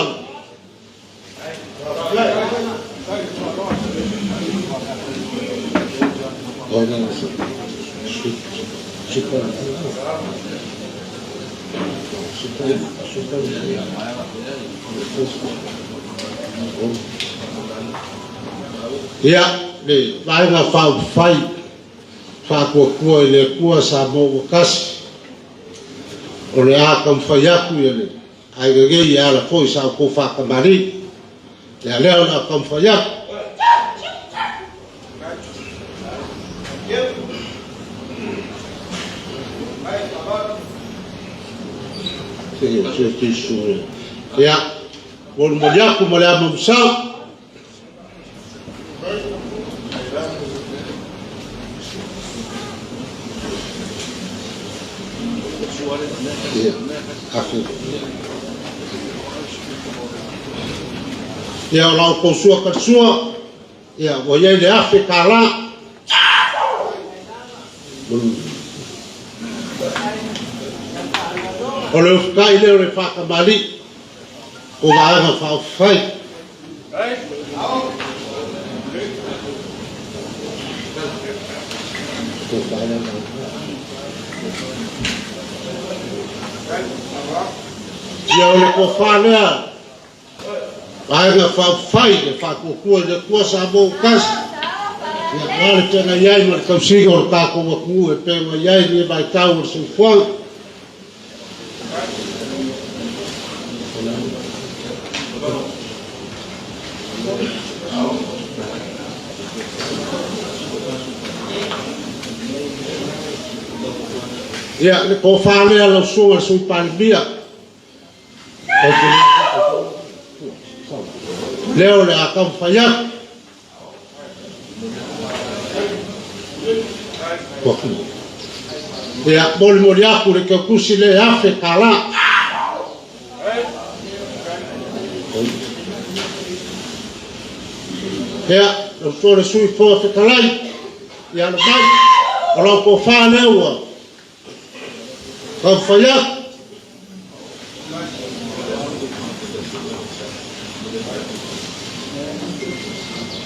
Ia, le Vaega Faaupufai Faatuatua i le Atua Samoa ua Tasi, o le a taumafai atu ia le aiga nei e ala foi i sa outou faatamalii. Ia lea o le a taumafai atu. Ia, molimoli atu ma le ama masau. Ia, o la outou sua talisua, ia, ua i ai le $1,000. O le ufukai lea o le faatamalii o Vaega Faaupufai. Ia o le tofa lea, Vaega Faaupufai e Faatuatua i le Atua Samoa ua Tasi, ia aua le feagai ai ma le tausiga o le tatou atunuu e pei ona i ai lenei vaitau o le soifuaga. Ia, le tofa lea lau Susuga i le Sui Palemia. Lea o le a taumafai atu. Ia, molimoli atu le teutusi le $1,000. Ia, lau susuga le Sui Fofoga Fetalai, ia alo mai, o lau tofa lea ua taumafai atu.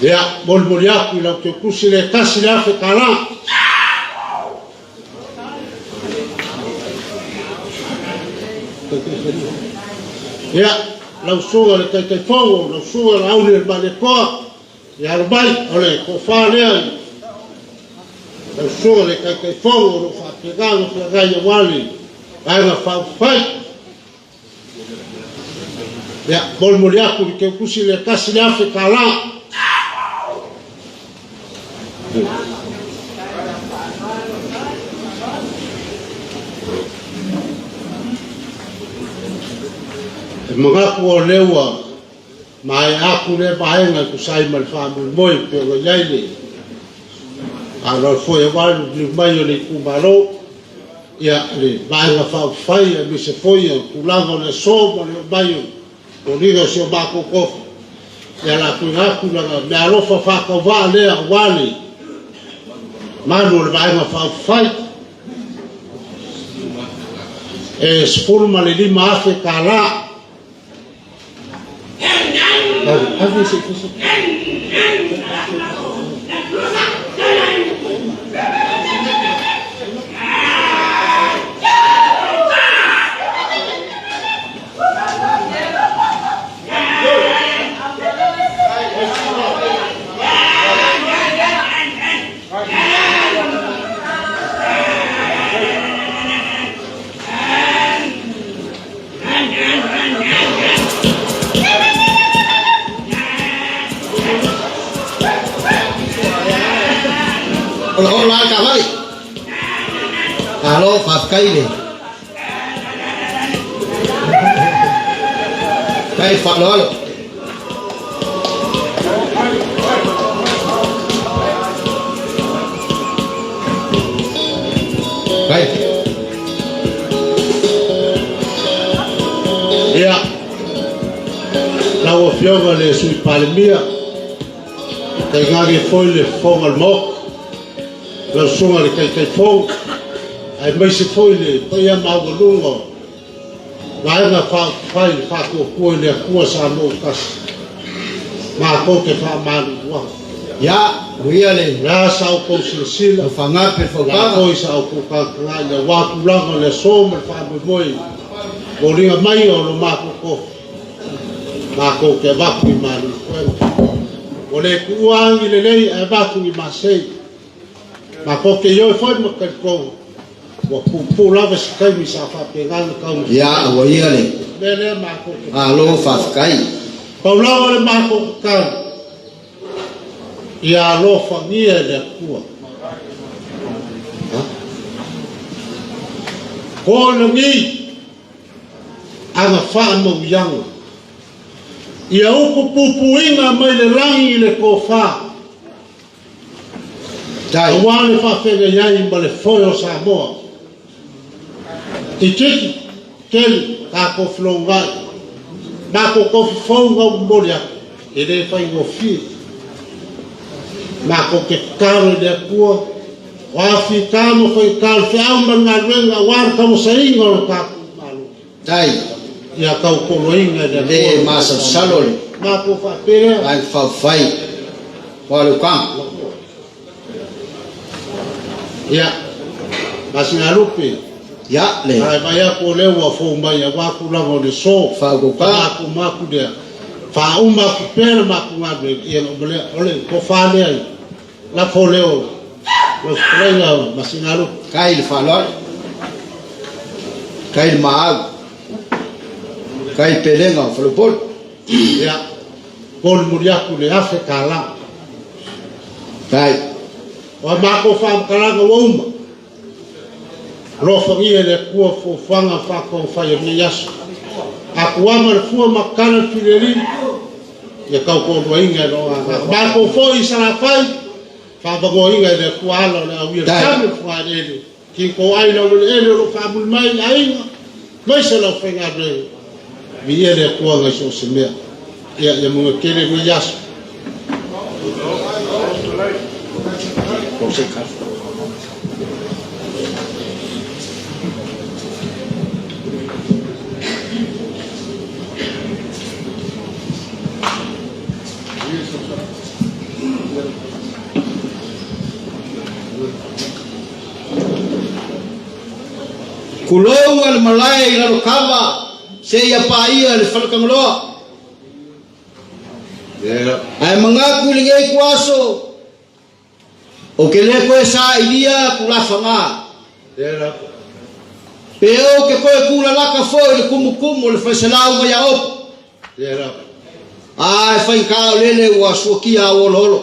Ia, molimoli atu i lau teutusi le $1,000. Ia, lau susuga le Taitaifono, lau susuga Laauli o le Malietoa, ia alo mai, o le tofa lea i lau susuga le Taitaifono o lo o faapena ona feagai aua le Vaega Faaupufai. Ia, molimoli atu i le teutusi le $1,000. E manatu o lea ua maea atu lea vaega e tusa ai ma le faamoemoe e pei ona i ai le faaaloalo foi aua le liliu mai o le itumalo, ia, le Vaega Faaupufai aemaise foi o tulaga o le aso ma le oo mai o foliga o si o matou tofi, ia o le a tuuina atu lana meaalofa faatauvaa lea aua le malu o le Vaega Faaupufai. E $15,000. Ave, ave se i
O le la taavale. Malo, faafetai le. Faafetai le faaaloalo. Vai.
Ia, lau Afioga le Sui Palemia, tainane foi le Fofoga o le Maota, lau Susuga le Taitaifono, aemaise foi le paia maualuga o Vaega Faaupufai le Faatuatua i le Atua Samoa ua Tasi, matou te faamalulu atu.
Ia, uia le.
O le a sa outou silasila,
O fagape le
o le a
fautuaga.
foi sa outou tagatagai aua tulaga o le aso ma le faamoemoe foliga mai o lo matou tofi, matou te avatu i malu i koena. Ua le tuua agi lelei ae avatu i masei. Matou te ioe foi ma talitonu ua puupuu lava se taimi sa faapena ona taumafai.
Ia, ua ia le.
Mea lea matou te.
Malo faafetai.
Pau lava le matou tatalo, ia alofagia e le Atua. Ko i lagi ana faamauiaga, ia upu puipuiga mai le lagi i le tofa. Aua le faafeagai ai ma le foe o Samoa. Tititi, tele, tatou felougai, matou tofi fou na momoli atu, e le faigofie. Matou te tatalo i le Atua, o a fita ma faigata o le feau ma le galuega aua le tauasaina o le tatou Malo.
Tai.
Ia tautoloina e le Atua.
Le masalosalo le.
Matou faapea lea.
Vaega Faaupufai o le Ukaga.
Ia, Masinalupe.
Ia, le.
Ae vaai atu o lea ua fou mai aua tulaga o le aso.
Faaugauga.
Matou matou lea. Faauma atu pea le matou galuega. Ia, ona uma lea. O le tofa lea i lafo lea o lau fetalaiga Masinalupe.
Tai le faaaloalo. Tai le maau. Tai le pelega o Faleupolu.
Ia, molimoli atu le $1,000.
Tai.
O a matou faamatalaga ua uma, alofagia e le Atua fuafuaga faataumafai o lenei aso. Makuama le fua makana le fileli, ia tautoaluaina e loo agaga. Matou foi i Salafai, faavagoaina e le Atua ala o le auia le sami o le fogaeleele, titoai le aueleele o loo faamuli mai i aiga, maise le aufaigaluega, viia le Atua nai so o se mea. Ia, ia manuia tele lenei aso.
Tulou a le malae i Lalokava seia paia le Faletagaloa. Ae manatu i lenei ituaso, Ou te le toe sailia tulafaga. Pe ou te toe tulalata foi i le tumutumu o le faiselau mai Iaopo. A e faigata o lele ua suakia au oloholo.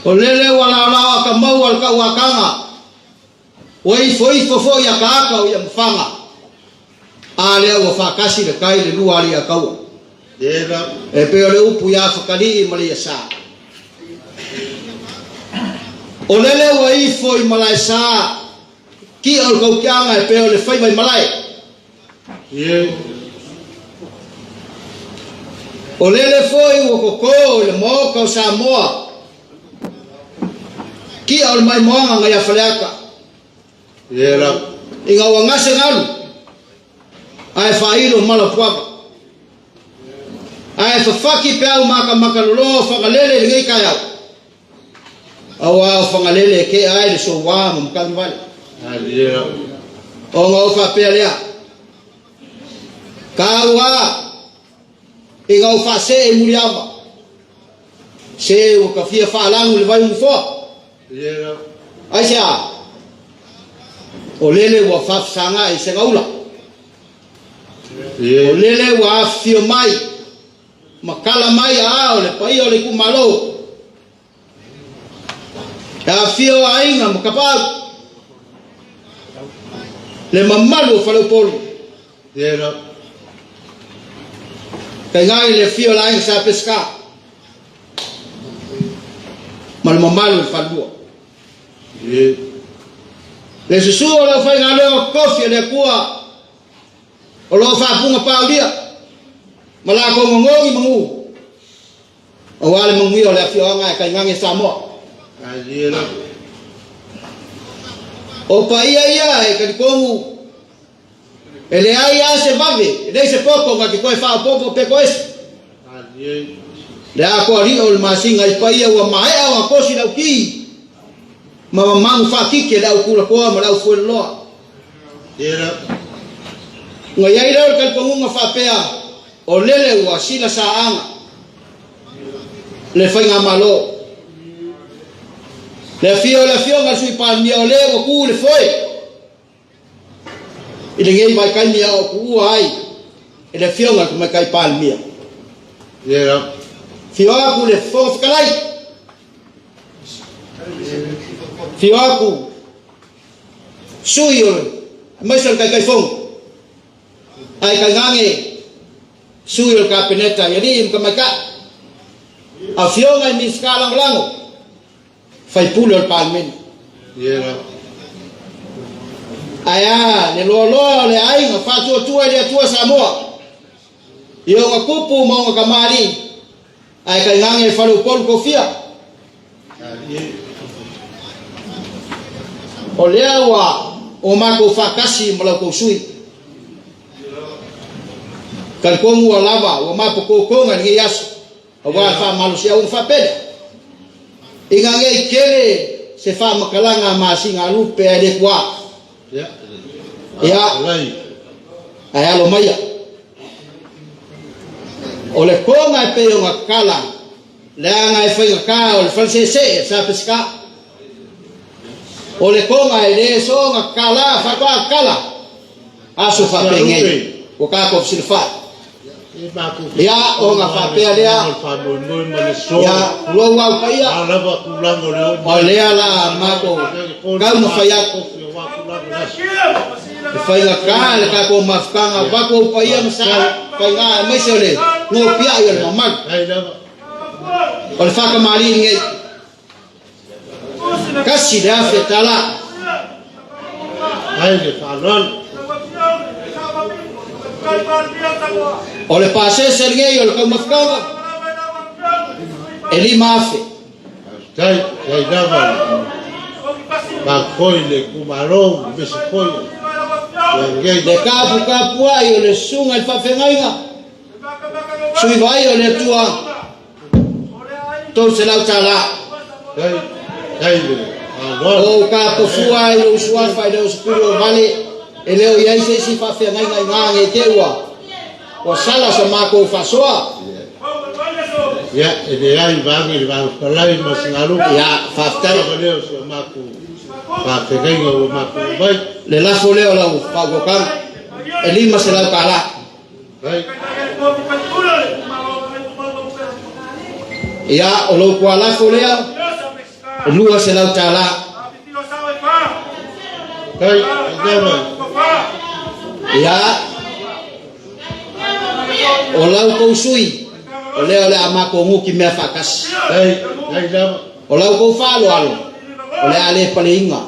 O lele ua laolao atamau a le tauataga. Ua ifoifo foi akaaka o Iamafaga. A lea ua faatasi le tai le lua alii ataua. E pei o le upu ia Fatalii ma le Iasa. O lele ua ifo i Malaesa, kia o le tautiaga e pei o le faiva i malae. O lele foi ua toto i le Maota o Samoa, kia o le maimoaga ngai a Faleata. Ina ua gase galu, ae faailo mala puava. Ae fafaki peau makamaka loloa o Fagalele i lenei taeao. Auā o Fagalele e tea ai le soua ma matagivale. Ona ou faapea lea, Tau ā, ina ou faasee i Muliava, se ua ta fia faalagu i le vai umufoa. Aisea? O lele ua faafesagai i Segaula. O lele ua afifio mai ma tala mai aao le paia o le itumalo. E afifio o aiga ma tapaau. Le mamalu o Faleupolu. Tainane le afio o le aiga Sa Peseta. Ma le mamalu o le falelua. Le susu o le aufaigaluega tofi a le Atua o lo o faapuga paulia ma latou gogogi manu aua le manuia o le afioaga e tainane Samoa. O paia ia e talitonu e leai lava se vave, e leai se poto na te toe faaopoopo pe toese. Le atoa lio o le masina i paia ua maea ona tosi le auki ma mamagu faakike le au tulatoa ma le au fueloloa. Ona i ai lea o le talitonuga faapea, o lele ua sila saaga le faigamalo. Le afio o le afioga i le Sui Palemia o le ua tu i le foe i lenei vaitaimi a o tuua ai e le afioga i le Tamaitai Palemia. Afio atu le Fofoga Fetalai, afio atu sui o aemaise o le Taitaifono, ae tainane sui o le Kapeneta i alii ma tamaitai, afioga i Minisita Lagolago, faipule o le Palemene. Ae a le loaloa o le aiga faatuatua i le Atua Samoa, i ona tupu ma ona kamali'i, ae tainane le faleupolu tofia. O lea ua o matou faatasi ma la outou sui. Talitonu ua lava, ua mapototoga i lenei aso, aua le faamalosiau ma faapele. Ina nei tele se faamatalaga a masina a lupe ae le tuā. Ia, ae alo maia. O le toga e pei ona tatala, leaga e faigata o le faleseesee sa Peseta. O le toga e le soona tatala faatoa tatala aso faapenei ua tatou fesilafai. Ia, ona faapea lea, ia, tulou au paia, o lea la matou taumafai atu. Le faigata le tatou mafutaga avatu ou paia ma sa faiga aemaise o le nopiai o le mamalu. O le faatamalii lenei. $1,000.
Ai le faaaloalo.
O le pasese lenei o le taumafataga e 5,000.
Faafetai, faafetai lava le makoi le itumalo, le mesi foi lenei.
Le taputapuai o le susuga i le faafeagaiga, sui vaai o le Atua, $300.
Faafetai, faafetai le faaaloalo.
O ou tapafua ai lou suafa i le osopulu o vale, e le o i ai se isi faafeagaiga i gā nei te ua ua sala sa matou faasoa.
Ia, e leai vaage le vaega fetalai ma Sigalupe.
Ia, faafetai.
Lava lea o si o matou faafeagaiga ua matou mai.
Le lafo lea o lau faautautaga, e $500.
Faafetai.
Ia, o lou tualafo lea, e $200.
Faafetai, faafetai lava.
Ia, o lau tou sui, o lea o le a matou nuti mea faatasi.
Faafetai, faafetai lava.
O lau tou faaaloalo, o le a le paleiga,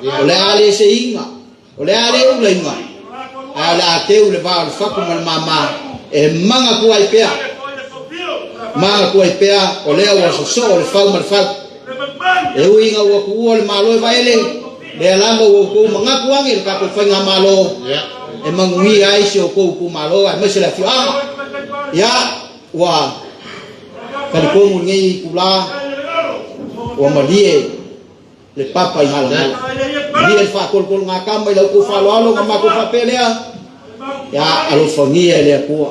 o le a le seiga, o le a le ulaina, ae o le a teu le va o le fatu ma le māmā, e manatua ai pea, manatua ai pea, o lea ua sosoo le fau ma le fau. E ui ina ua tuua le Malo e Vaele, lea lava ua outou manatu ane i le tatou faigamalo e manuia ai si outou itumalo aemaise le afioaga. Ia, ua talitonu lenei itula ua malie le papa i Galagala. Malie le faatolotologatama i la outou faaaloalo ona matou faapea lea, ia alofagia e le Atua.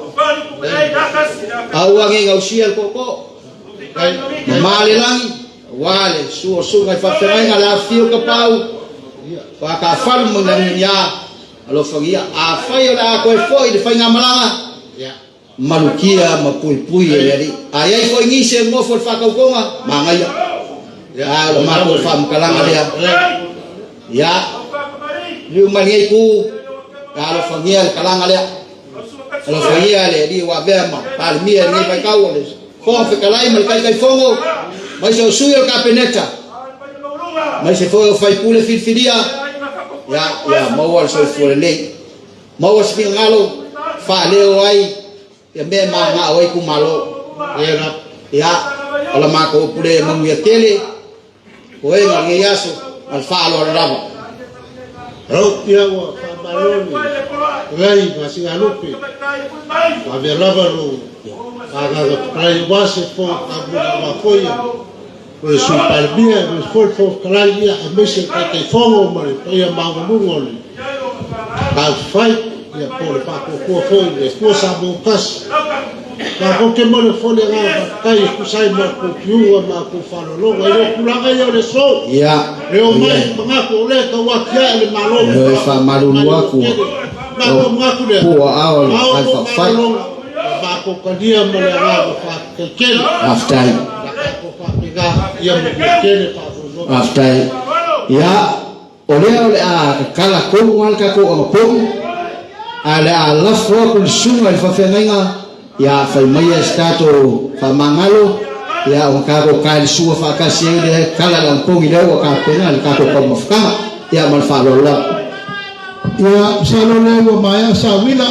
Aua ne i gausia le tootoo, mamā le lagi, aua le sua susuga i faafeagaiga le afifio Tapaau, faataafalu ma lagi alofagia. Afai o le a toe foi i le faigamalaga, malukia ma puipui e le Alii. A i ai foi nisi e nofo i le faatautoga, manaia. A o le matou faamatalaga lea. Ia, liu mai lenei itu, ia alofagia le kalaga lea. Alofagia le Alii ua avea ma Palemia i lenei vaitau o le Fofoga Fetalai ma le Taitaifono, maise o sui o le Kapeneta, maise foi o faipule filifilia, ia, ia maua le soifua lelei. Maua se finagalo, faaleo ai ia mea e manao ai itumalo. Ia, o la matou upu lea ia manuia tele, toega o lenei aso, ma le faaaloalo lava.
Rau ia ua faamalo le fetalai ma Sigalupe. Ua avea lava lou agaga fetalai aua se fono ma foi o le Sui Palemia, aemaise foi le Fofoga Fetalai, ia, aemaise le Taitaifono ma le paia maualuga o le Taufai, ia, po o le Faatuatua foi i le Atua Samoa Tasi. Matou te momoli foi le agaga faafetai e tusa ai ma outou tiuga ma outou faaaloaloga i le tulaga ia o le aso.
Ia,
E o mai manatu o lea tau atiae le Malo.
E faamalulu atu,
Matou manatu lea.
pua ao le
Ao
ai
o
faafai.
malologa, matou talia ma le agaga faafetai tele.
Faafetai.
La tatou faapena ia manuia tele faamoemoe.
Faafetai. Ia, o lea o le a tatala tonu lava le tatou anapogi, ae o le a lafo atu i le susuga i le faafeagaiga, ia fai maia se tatou faamagalo, ia ona tatou tae le sua faatasi ai lea e tala le anapogi lea ua tapena le tatou taumafataga. Ia ma le faaaloalo lava.
Ia, masalo o lea ua maea sauila,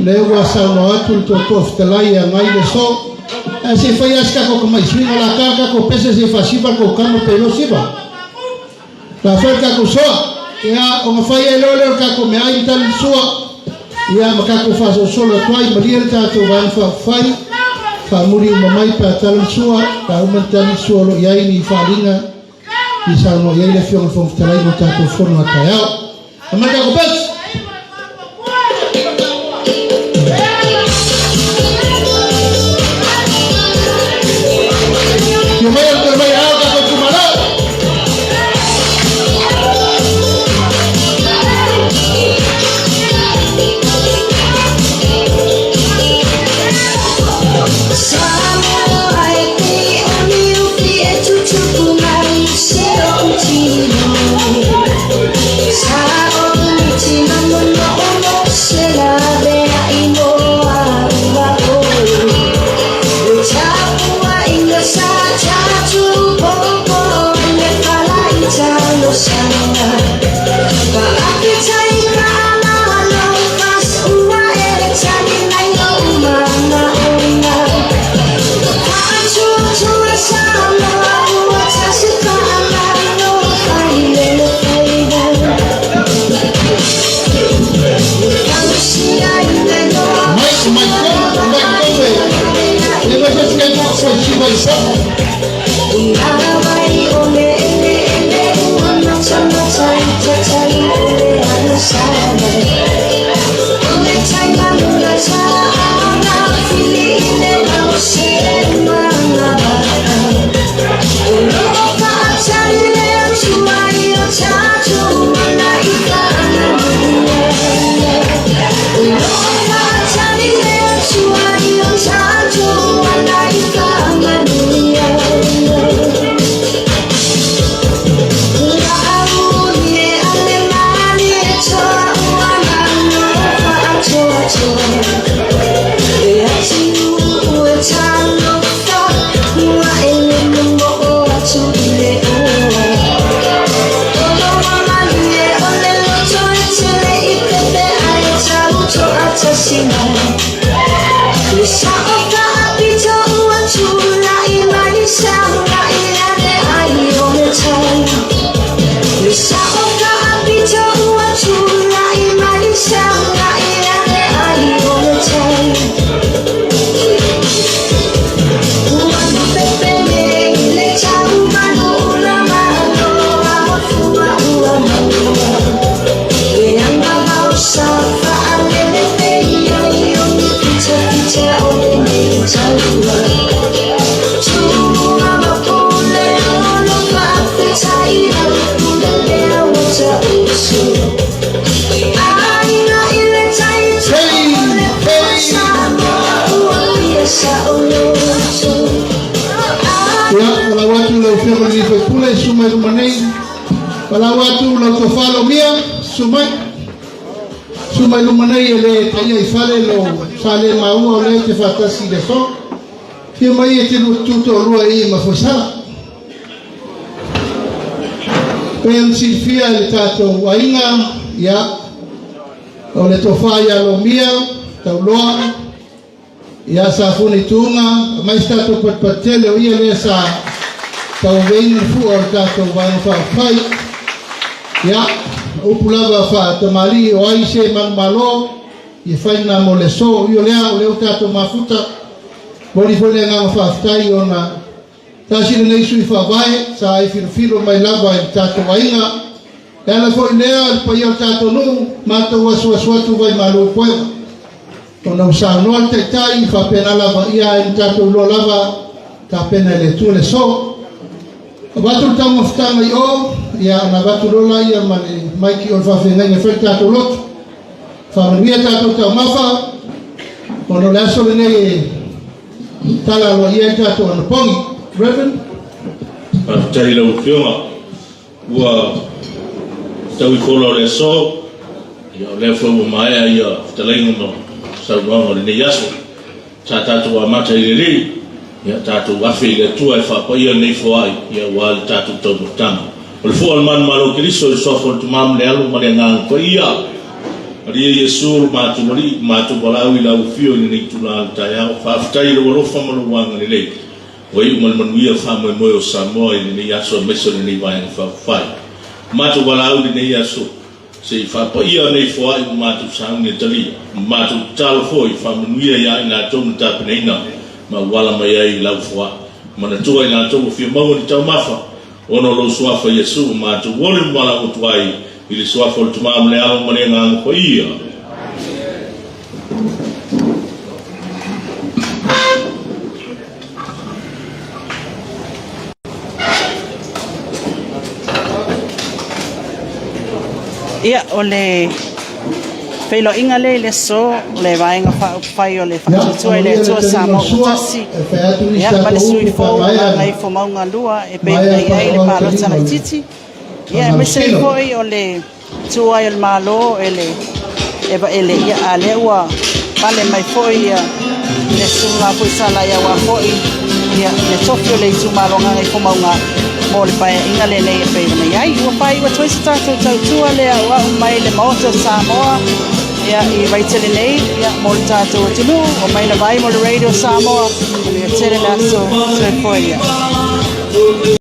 lea ua saunoa atu le toatoa fetalai e agai le aso. Ae se i fai lava se tatou tamai suiga, o le a ta le tatou pese se i faasiva le tou tama pe iloa siva. O le a fai le tatou soa, ia, ona fai ai loa lea o le tatou meaai ma tali le sua, ia, ma tatou faasolosolo atu ai, malie le tatou Vaega Faaupufai, faamuli uma mai pe a tala le sua, pe a uma ona tali le sua o lo o i ai ni faaaliga i saunoa i ai le Afioga i le Fofoga Fetalai mo le tatou fono a taeao. Aumai le tatou pese! Afio mai le mai ao tatou itumalo! Falau atu lau Afioga i le sui usufono, susu mai i luma nei. Falau atu lau Tofa Lomia, susu mai. Susu mai i luma nei, e le taia i fale lo sa le maua o lea e te faatasi i le aso. Fia mai e te tu toalua i ma Foisala. Pei ona silafia e le tatou aiga, ia, o le tofa ia Lomia, Tauloa, ia Safune Tuuga, aumai se tatou patupatu tele, o ia lea sa tauaveina le fua o le tatou Vaega Faaupufai. Ia, o upu lava faatamalii o ai se manumalo, ia fai lena mo le aso. Ui o lea, o lea ua tatou mafuta, momoli foi le agaga faafetai ona tasi lenei sui faavae sa e filofilo mai lava i le tatou aiga. E ala foi lea le paia o le tatou nuu, matou asuasu atu vai malu i puega. Ona ua saunoa le Taitai, faapena lava ia ai na tatou iloa lava tapena e le Atua le aso. Avatu le taumafataga i o, ia ona avatu loa laia ma le maiki o le faafeagaiga e fai le tatou lotu. Faamanuia tatou taumafa, ona o le aso lenei e tala aloaia ai le tatou anapogi. Reverend.
Faafetai i lau Afioga. Ua tau i fola o le aso, ia o lea foi ua maea ia fetalaiga ma saunoaga o lenei aso. Sa tatou amata i le Alii, ia tatou afe i le Atua e faapaia lenei foai, ia aua le tatou taumafataga. O le foa o le manumalo o Keriso i le suafa o le Tama ma le Alo ma le Agaga Paia. Maria Iesu lo matou Alii, matou valaau i lau afio i lenei itula o le taeao. Faafetai i lou alofa ma lou agalelei. Ua iu ma le manuia faamoemoe o Samoa i lenei aso aemaise o lenei Vaega Faaupufai. Ua matou valaau i lenei aso se i faapaia nei foai ua matou sauni e talia, ma matou tatalo foi faamanuia ia i latou na tapenaina ma auala mai ai i lau foai. Manatua i latou ua fia maua ni taumafa ona o lou suafa Iesu ua matou ole ma valaau atu ai i le suafa o le Tama ma le Alo ma le Agaga Paia.
Ia, o le feiloaiga lea i le aso, o le Vaega Faaupufai o le Faatuatua i le Atua Samoa ua Tasi, ia, ma le sui fou o Gagaifomauga 2 e pei ona i ai le palota laitiiti, ia, aemaise ai foi o le tu ai o le Malo e le e Vaele, ia, a lea ua pale mai foi ia le susuga foi sa Laiauā foi, ia, le tofi o le itumalo Gagaifomauga mo le paeaiga lenei e pei ona i ai. Ua faaiu atu ai se tatou tautua le auau mai le Maota o Samoa, ia, i Vaitele nei, ia, mo le tatou atunuu, o mai lava ai mo le Radio Samoa, manuia tele le aso, soifua ia.